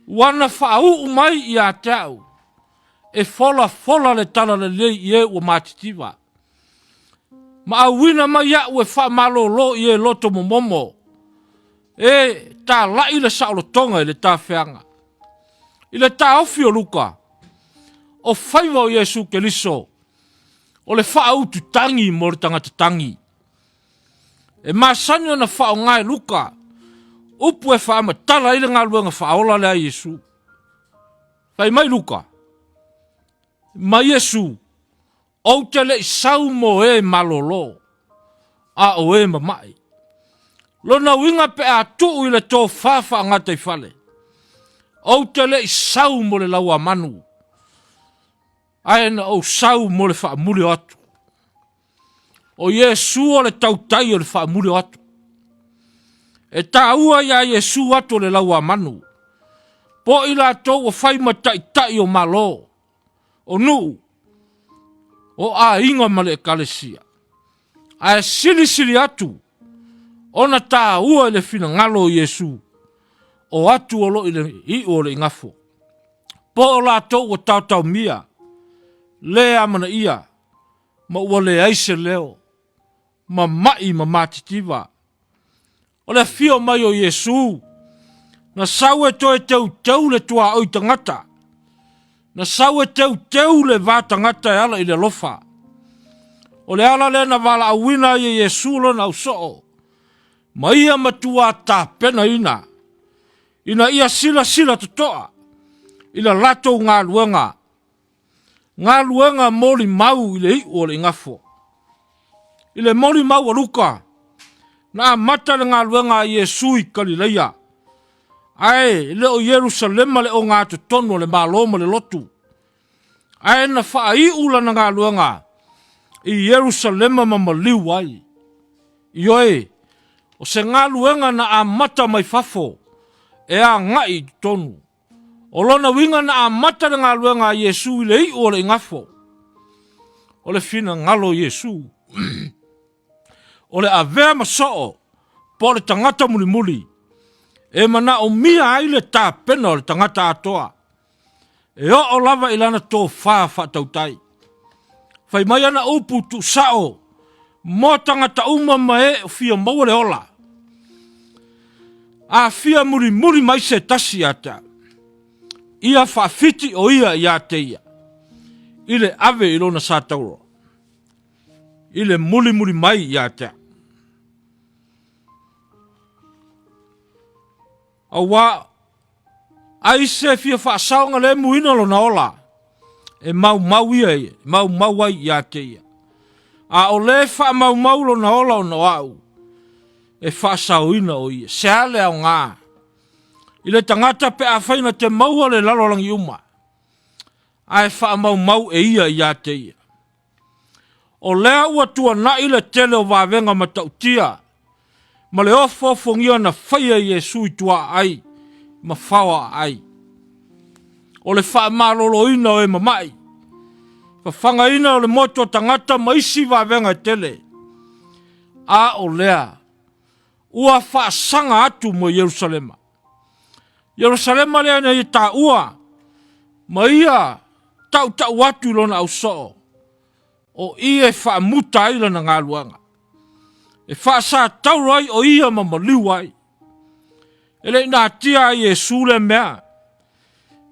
ua na faauu mai ia te au, e folafola le talalelei i e ua matitiva, ma auina mai au e faamalolo i e loto momomo, e tala'i le saolotoga i le tafeaga. I le taofi o Luka, o faiva o Iesu Keriso, o le faaututagi mo le tagata tagi. E masani ona faaaoga e Luka upu e faamatala ai le galuega faaola lea a Iesu. Fai mai Luka, Ma Iesu, ou te le i sau mo e malolo, a o e mama'i. Lona uiga pe a tuu i le tofa faagataifale, ou te le i sau mo le lauamanu, ae na ou sau mo le faamuli o atu. O Iesu o le tautai o le faamuli o atu. E taua iā Iesu atu o le lauamanu, po i latou ua fai ma taitai o Malo, o nuu, o aiga ma le Ekalesia. Ae silisili atu ona taua i le finagalo o Iesu, o atu o lo i le iu o le igafo. Po o latou ua taotaomia, le amanaia, ma ua leai se leo. ma ma'i ma matitiva. O le afio mai o Iesu, na sau e toe teuteu le tuaoi tagata, na sau e teuteu le va tagata e ala i le alofa. O le ala lea na valaauina ai e Iesu lona ausoo, ma ia matua tapenaina, ina ia silasila totoa i la latou galuega, galuega molimau i le iu o le igafo. I le molimau a Luka, na amata le galuega a Iesu i Kalileia, ae le o Ierusalema le ogatotonu o le Malo ma le lotu, ae na faaiu lana galuega i Ierusalema ma maliu ai. Ioe, o se galuega na amata mai fafo e agai i totonu. O lona uiga na amata le galuega a Iesu i le iu o le igafo. O le finagalo o Iesu, o le avea ma soo po o le tagata mulimuli e manaomia ai le tapena o le tagata atoa e oo lava i lana tofa faatautai. Fai mai ana upu tuusao mo tagata uma ma e fia maua le ola. A fia mulimuli mai se tasi ia te au, ia faafiti o ia ia te ia, i le ave i lona satauro, i le mulimuli mai ia te au. Auā ai se fia faasaogalemuina lona ola, e maumau ia, e maumau ai ia te ia. A o le faamaumau lona ola ona o au, e faasaoina o ia. Se a le aoga i le tagata pe afai na te maua le lalolagi uma, ae faamaumau e ia ia te ia. O lea ua tuanai le tele o vavega matautia ma le ofoofogia na faia e Iesu i tuaaai ma faoaaai. O le faamaloloina o e mama'i, fafagaina o le motu o tagata ma isi vavega e tele. A o lea ua faasaga atu mo Ierusalema. Ierusalema lea na ia taua ma ia tautau atu i lona ausoo, o i e faamuta ai lana galuega, e faasatauro ai o ia ma maliu ai. E le i natia ai Iesu lea mea,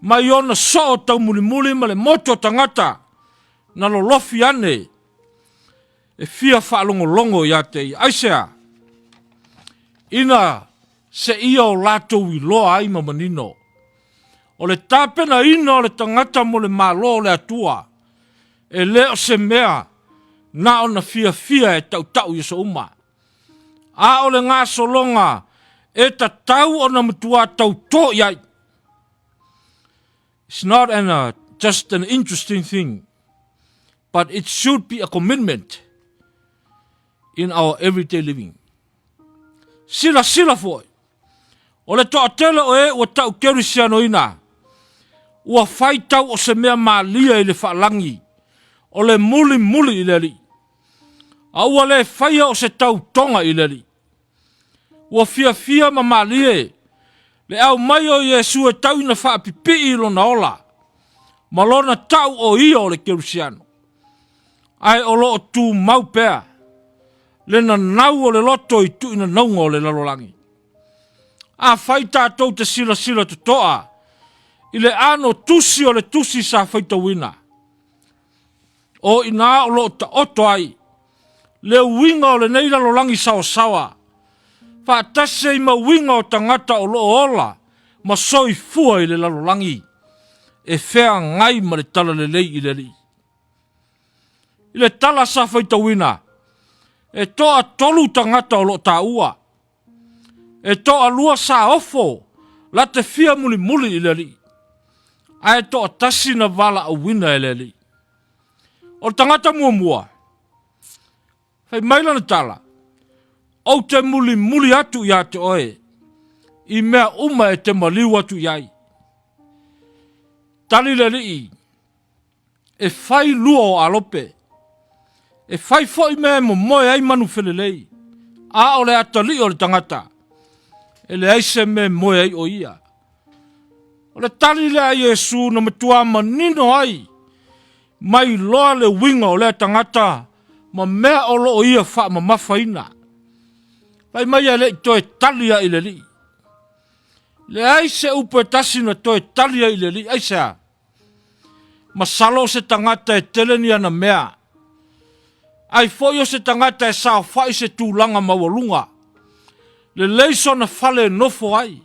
mai ona soo taumulimuli ma le motu o tagata na lolofi ane e fia faalogologo ia te ia. Aisea? Ina seia o latou iloa ai ma manino. O le tapenaina o le tagata mo le Malo o le Atua, e le o se mea na ona fiafia e tautau i aso uma, a o le gasologa e tatau ona matua tautō i ai. It's not an, just an interesting thing, but it should be a commitment in our everyday living. Silasila foi, o le toatele o e ua tau kerisianoina, ua faitau o se mea malie i le faalagi, o le mulimuli i le Alii, a ua le faia o se tautoga i le Alii. Ua fiafia ma malie le aumai o Iesu e tau ina faapipii i lona ola ma lona tau o ia o le kerisiano, ae o lo o tumau pea le nanau o le loto i tuuinanauga o le lalolagi. Afai tatou te silasila totoa i le ano tusi o le tusi sa faitauina, o ina o lo o taoto ai le uiga o lenei lalolagi sawasawa, faatasi ai ma uiga o tagata o lo o ola ma soifua i le lalolagi e feagai ma le talalelei i le Alii. I le tala sa faitauina, e toatolu tagata o lo o taua. E toalua sa ofo la te fia mulimuli i le Alii, ae toatasi na valaauina e le Alii. O le tagata muamua, fai mai lana tala, Ou te mulimuli atu ia te oe i mea uma e te maliu atu i ai. Tali le Alii, E fai lua o alope, e fai foi mea e momoe ai manu felelei, a o le atalii o le tagata, e leai se mea e moe ai o ia. O le tali lea a Iesu na matua manino ai mai loa le uiga o lea tagata ma mea o lo o ia faamamafaina. Fai mai e le i toe tali ai i le Alii. Leai se upu e tasi na toe tali ai i le Alii. Aisea? Masalo o se tagata e tele ni ana mea, ai foi o se tagata e saofai se tulaga maualuga, lelei sona fale e nofo ai,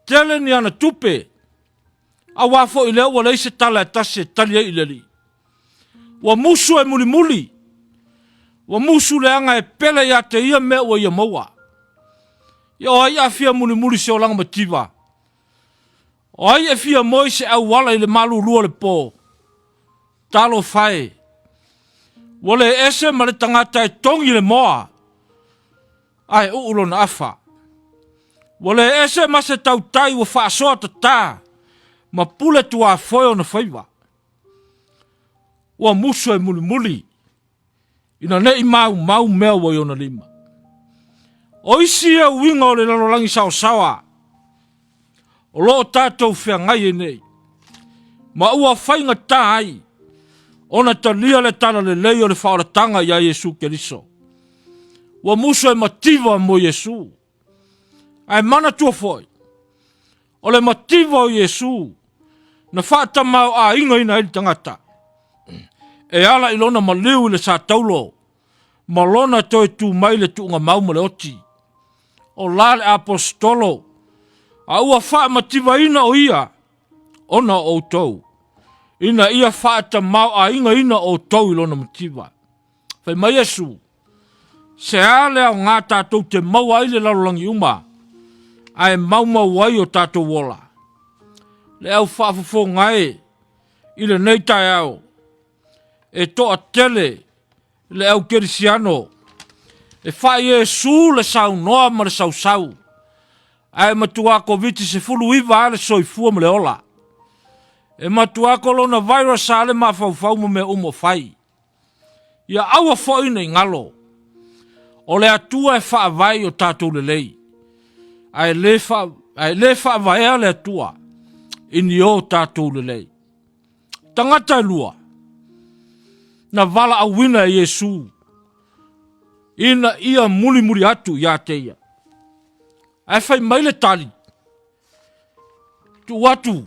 tele ni ana tupe, auā foi lea ua leai se tala e tasi e tali ai i le Alii. Ua musu e mulimuli, ua musu leaga e pele ia te ia mea ua ia maua. Ia o ai a fia mulimuli se olaga mativa? O ai e fia moe i se auala i le malulu o le po? Talofa e! Ua le ese ma le tagata e togi le moa, ae uu lona afa. Ua le ese ma se tautai ua faasoa tata ma pule tuafoe ona faiva. Ua musu e mulimuli ina ne i maumau mea ua i ona lima. O isi ia uiga o le lalolagi saosaoa o lo o tatou feagai ai nei, ma ua faigata ai ona talia le talalelei o le faaolataga iā Iesu Keriso. Ua musu e mativa mo Iesu. Ae manatua foi, o le mativa o Iesu na faatamaoaigaina ai le tagata e ala i lona maliu i le sataulo ma lona toe tu mai le tuugamau ma le oti. O la le aposetolo, a ua faamativaina o ia ona o outou, ina ia faatamaoaigaina outou i lona mativa. Fai mai Iesu, Se a le aoga tatou te maua ai le lalolagi uma, ae maumau ai o tatou ola? Le au faafofoga e i lenei taeao, e toatele le au kerisiano e faa-Iesu le saunoa ma le sausau, ae matua Koviti-19 lava le soifua ma le ola. E matua coronavirus lava le mafaufau ma mea uma o fai. Ia aua foi ne i galo, o le Atua e faavae i o tatou lelei, ae le, fa, ae le faavaea le Atua i ni o tatou lelei. Tagata e lua, na valaauina e Iesu ina ia mulimuli atu ia te ia. Ae fai mai le tali, Tuu atu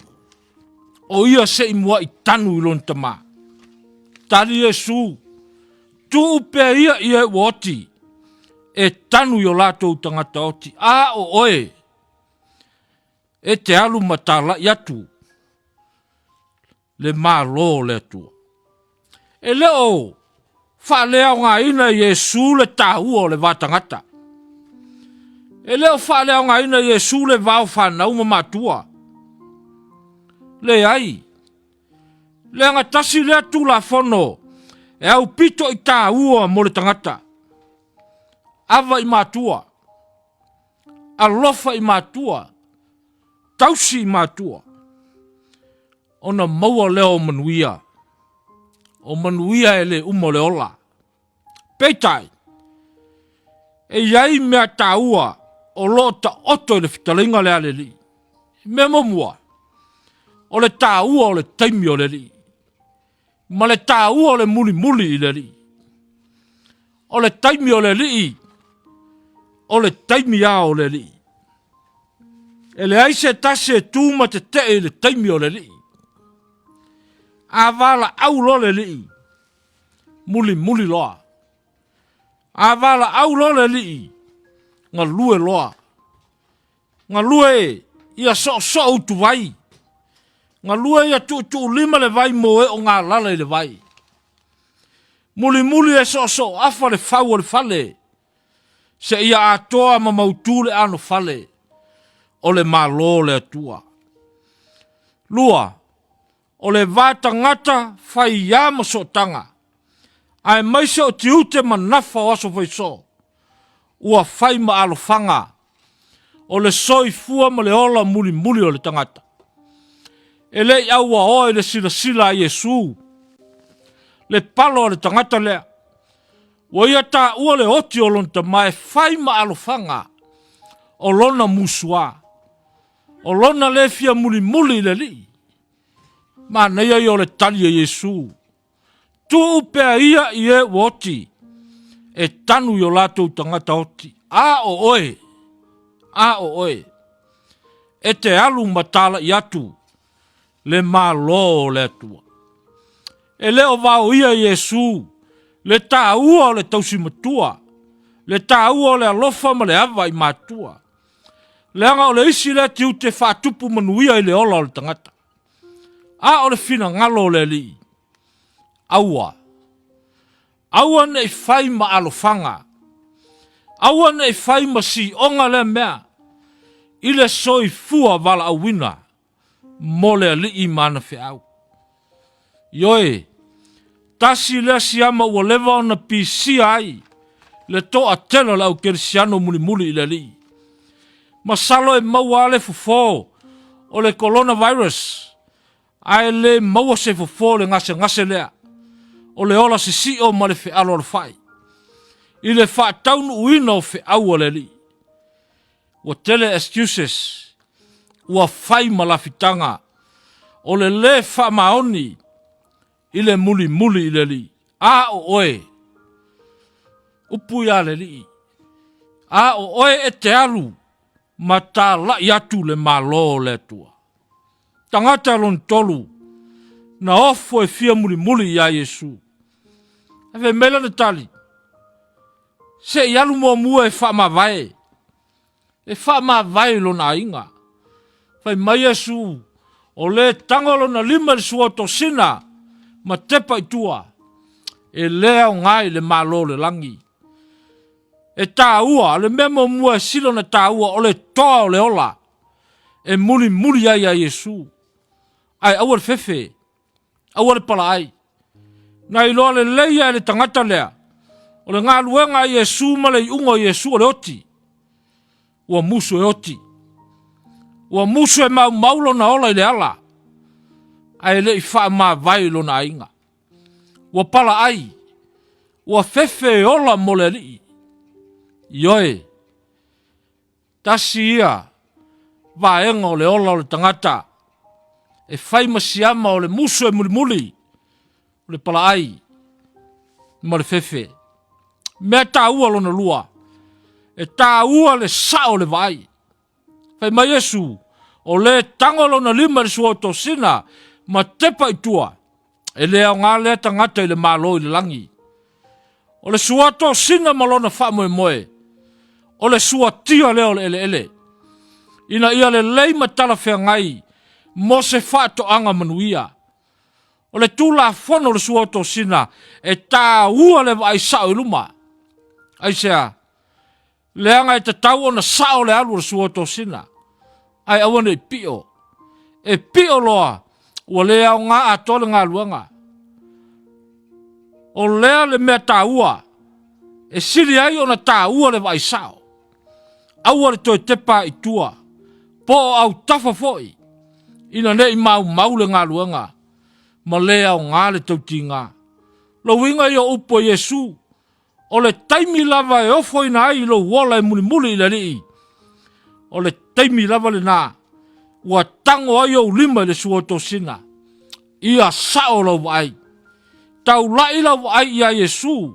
o ia se i muaʻi tanu i lona tamā. Tali Iesu, Tuu pea ia ia e ua oti, e tanu i o latou tagata oti, a o oe, e te alu ma talaʻi atu le Malo o le Atua. E le o faaleaogaina e Iesu le taua o le va tagata. E le o faaleaogaina e Iesu le va o fanau ma matua. Leai, leaga tasi lea Tulafono e aupito i taua mo le tagata. Ava i matua, alofa i matua, tausi i matua, ona maua lea o manuia. O manuia e le uma o le ola. Peitai, e i ai mea taua o lo o taoto i le fetalaiga lea a le Alii. Mea muamua, o le taua o le taimi o le Alii, ma le taua o le mulimuli i le Alii. O le taimi o le Alii, o le taimi lava o le Alii. E leai se tasi e tu ma tetee i le taimi o le Alii. A valaau loa le Alii, mulimuli loa. A valaau loa le Alii, galue loa. Galue ia soosoo utuvai. Galue ia tuutuulima le vai mo e o galala i le vai. Mulimuli e soosoo afa le fau o le fale, seia atoa ma mautu le anofale o le Malo o le Atua. Lua, o le va tagata fai ia ma sootaga, aemaise o tiute ma nafa o aso faisoo, ua fai ma alofaga o le soifua ma le ola mulimuli o le tagata. E le i auaoa i le silasila a Iesu le palo a le tagata lea, ua ia taua le oti o lona tama e fai ma alofaga o lona musuā, o lona le fia mulimuli i le Alii. Manaia ia o le tali a Iesu. Tuu pea ia i e ua oti, e tanu i o latou tagata oti. A o oe, a o oe, e te alu ma talai atu le Malo o le Atua. E le o vaoia Iesu le taua o le tausi matua, le taua o le alofa ma le ava i matua. Leaga o le isi lea tiute faatupu manuia i le ola o le tagata. A o le finagalo o le Alii, aua. Aua ne i fai ma alofaga, aua ne i fai ma sioga lea mea i le soifua valaauina mo le Alii ma ana feau. Ioe, tasi lea siama ua leva ona pisia ai le toatele o le au kerisiano mulimuli i le Alii. Masalo e maua lava le fofo o le coronavirus ae le maua se fofo o le gasegase lea o le ola sisio ma le fealoalofai i le faataunuuina o feau a le Alii. Ua tele excuses ua fai ma lafitaga o le lē faamaoni i le mulimuli i le Alii. A o oe, upu ia le Alii, a o oe e te alu ma talai atu le Malo o le Atua. Tagata lona tolu na ofo e fia mulimuli iā Iesu. Ae fai mai lana tali, Se i alu muamua e faamavae, e faamavae i lona aiga. Fai mai Iesu, o lē tago lona lima i le suotosina ma tepa i tua, e lē aoga i le Malo o le lagi. E taua, o le mea muamua e sili ona taua, o le toa o le ola e mulimuli ai ia Iesu. Ae aua le fefe, aua le palaai. Na iloa lelei e le tagata lea, o le galuega a Iesu ma le iuga o Iesu o le oti. Ua musu e oti. Ua musu e maumau lona ola i le ala, ae le i faamavae i lona aiga. Ua palaai, ua fefe e ola mo le Alii. Ioe, Tasi ia vaega o le ola o le tagata e fai ma siama o le musu e mulimuli, o le palaai ma le fefe. Mea taua lona lua, e taua le sao o le vaai. Fai mai Iesu, o lē tago lona lima i le suotosina ma tepa i tua, e le aoga lea tagata i le Malo i le lagi. O le suatosina ma lona faamoemoe, o le suatia lea o le eleele, ina ia lelei ma talafeagai mo se faatoaga manuia. O le Tulafono o le suatosina e taua le vaai sao i luma. Aisea? Leaga e tatau ona sao le alu o le suotosina, ae aua ne i pio. E pio loa, ua le aoga atoa le galuega. O lea le mea taua, e sili ai ona taua le vaai sao. Aua le toe tepa i tua, po o autafa foi, ina ne i maumau le galuega, ma le aoga le tautiga. Lou uiga ia o upu a Iesu, O le taimi lava e ofoina ai lou ola e mulimuli i le Alii, o le taimi lava lena ua tago ai ou lima i le suotosina. Ia sao lau vaai. Taulai lau vaai iā Iesu,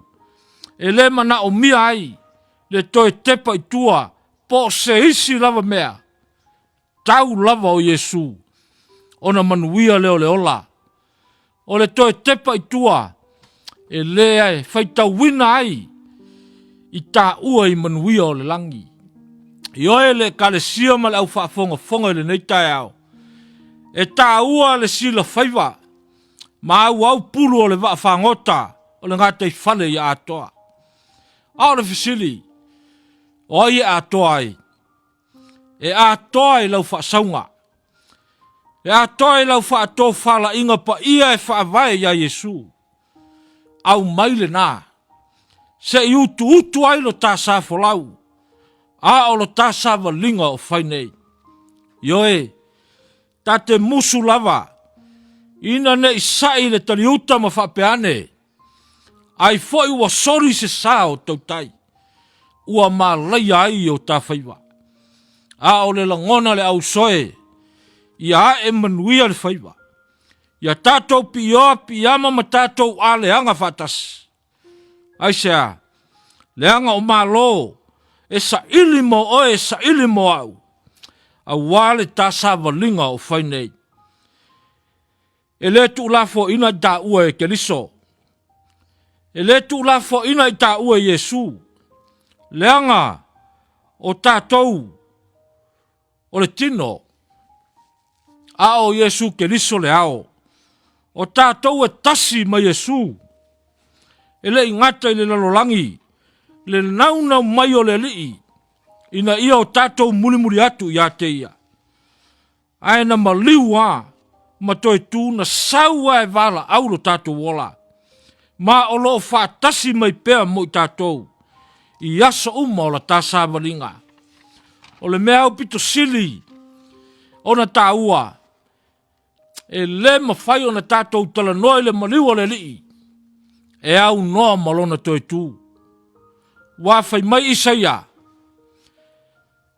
e le manaomia ai le toe tepa i tua po o se isi lava mea. Tau lava o Iesu, ona manuia lea o le ola. O le toe tepa i tua, e lē e faitauina ai i taua i manuia o le lagi. Ioe le Ekalesia ma le au faafogafoga i lenei taeao, e taua le silafaiva ma auau pulu o le vaa fagota o le gataifale ia atoa. A o le fesili, o ai e atoa ai? E atoa i lau faasauga, e atoa i lau faatofalaiga paia e faavae iā Iesu. Aumai lena, se i utuutu ai lo ta sa folau, a o lo ta savaliga o fai nei. Ioe, ta te musu lava, ina ne i sa'i le taliuta ma faapea ane, Ai foi ua soli se sa o tautai, ua malaia ai o ta faiva. A o le lagona le ausoe, ia ae manuia le faiva. Ia tatou piioa piiama ma tatou aleaga faatasi. Aisea? Leaga o Malo e saili mo oe e saili mo au, aua le ta savaliga o fai nei. E le tuulafoaina i taua e Keriso. E le tuulafoaina i taua e Iesu. Leaga o tatou o le tino, a o Iesu Keriso le ao. O tatou e tasi ma Iesu. E le i gata i le lalolagi le naunau mai o le Alii ina ia o tatou mulimuli atu ia te ia. Ae na maliu a ma toe tu na sau a e valaau lo tatou ola, ma o lo o faatasi mai pea mo i tatou i aso uma o la ta savaliga. O le mea aupito sili ona taua, e le mafai ona tatou talanoa i le maliu o le Alii e aunoa ma lona toe tu. Ua fai mai Isaia,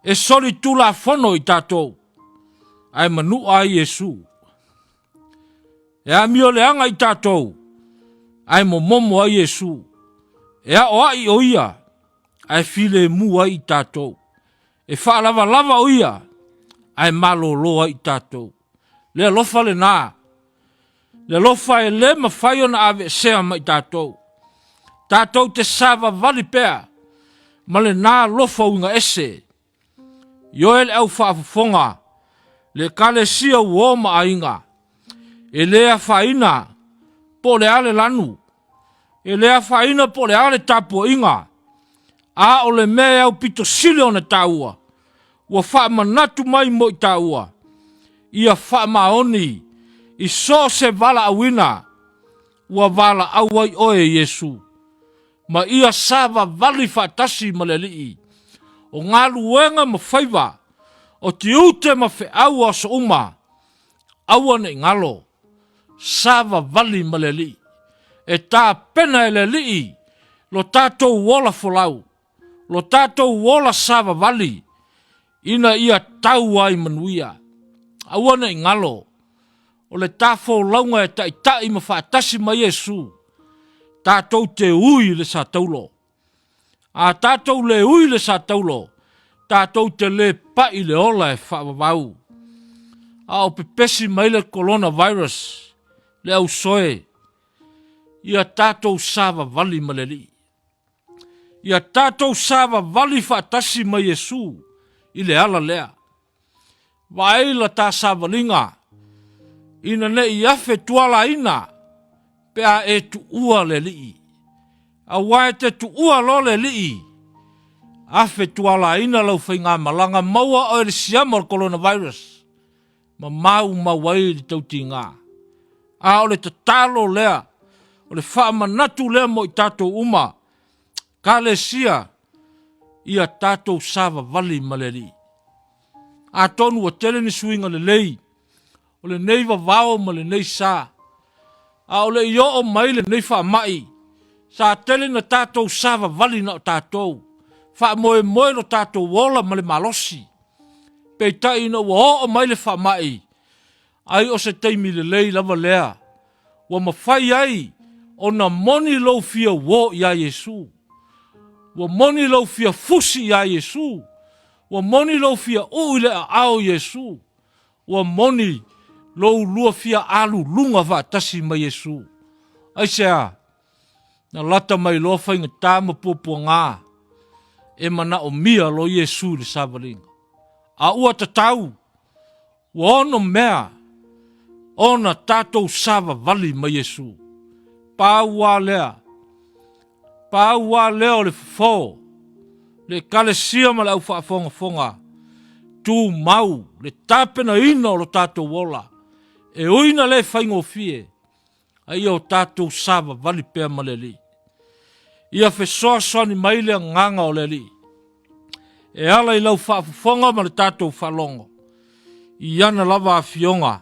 E solitulafono i tatou, ae manua ai Iesu. E amio leaga i tatou, ae momomo ai Iesu. E aoai o ia, ae filemu ai i tatou. E faalavalava o ia, ae malolo ai i tatou. Le alofa lena, le alofa e le mafai ona aveesea mai tatou. Tatou te savavali pea ma lena alofa uiga ese. Ioe le au faafofoga, le Ekalesia uo ma aiga, e le afaina po o le a le lanu, e le afaina po o le a le tapuaiga, a o le mea e aupito sili ona taua, ua faamanatu mai mo i taua, ia faamaoni i so o se valaauina ua valaau ai oe e Iesu, ma ia savavali faatasi ma le Alii, o galuega ma faiva, o tiute ma feau o aso uma, aua ne i galo, savavali ma le Alii. E tapena e le Alii lo tatou ola folau, lo tatou ola savavali, ina ia tau ai manuia. Aua ne i galo, o le ta folauga e taitai ma faatasi ma Iesu, tatou te ui i le sataulo. A tatou le ui i le sataulo, tatou te le pai i le ola e faavavau. A o pepesi mai le coronavirus, le ausoe, ia tatou savavali ma le Alii. Ia tatou savavali faatasi ma Iesu i le ala lea. Vaai la ta savaliga ina ne i afe tualaina pe a e tuua le Alii. Aua e te tuua loa le Alii, afe tualaina lau faigamalaga maua oe le siama o le coronavirus ma maumau ai le tautiga. A o le tatalo lea, o le faamanatu lea mo i tatou uma, Kalesia, ia tatou savavali ma le Alii. Atonu ua tele ni suiga lelei o lenei vavao ma lenei sa, a o le i oo mai lenei faamai, sa tele na tatou savavali na o tatou, faamoemoe lo tatou ola ma le malosi. Peitai ina ua oo mai le faamai, ai o se taimi lelei lava lea ua mafai ai ona moni lou fia uo iā Iesu, ua moni lou fia fusi iā Iesu, ua moni lou fia uu i le aao Iesu, ua moni lou lua fia aluluga faatasi ma Iesu. Aisea? Na lata mai loa faigata ma puapuaga e manaomia loa Iesu i le savaliga. A ua tatau Ua ono mea ona tatou savavali ma Iesu. Pau a lea, pau a lea o le fofo, le Ekalesia ma le au faafogafoga, tumau le tapenaina o lo tatou ola, e ui na le faigofie, a ia o tatou savavali pea ma le Alii. Ia fesoasoani mai le agaga o le Alii e ala i lau faafofoga ma le tatou faalogo i ana lava afioga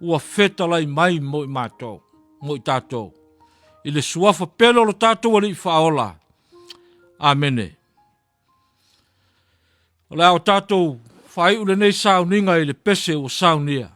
ua fetalai mai mo i matou, mo i tatou, i le suafa pele o lo tatou Alii Faaola. Amene. O le a o tatou faaiu lenei sauniga i le pese ua saunia.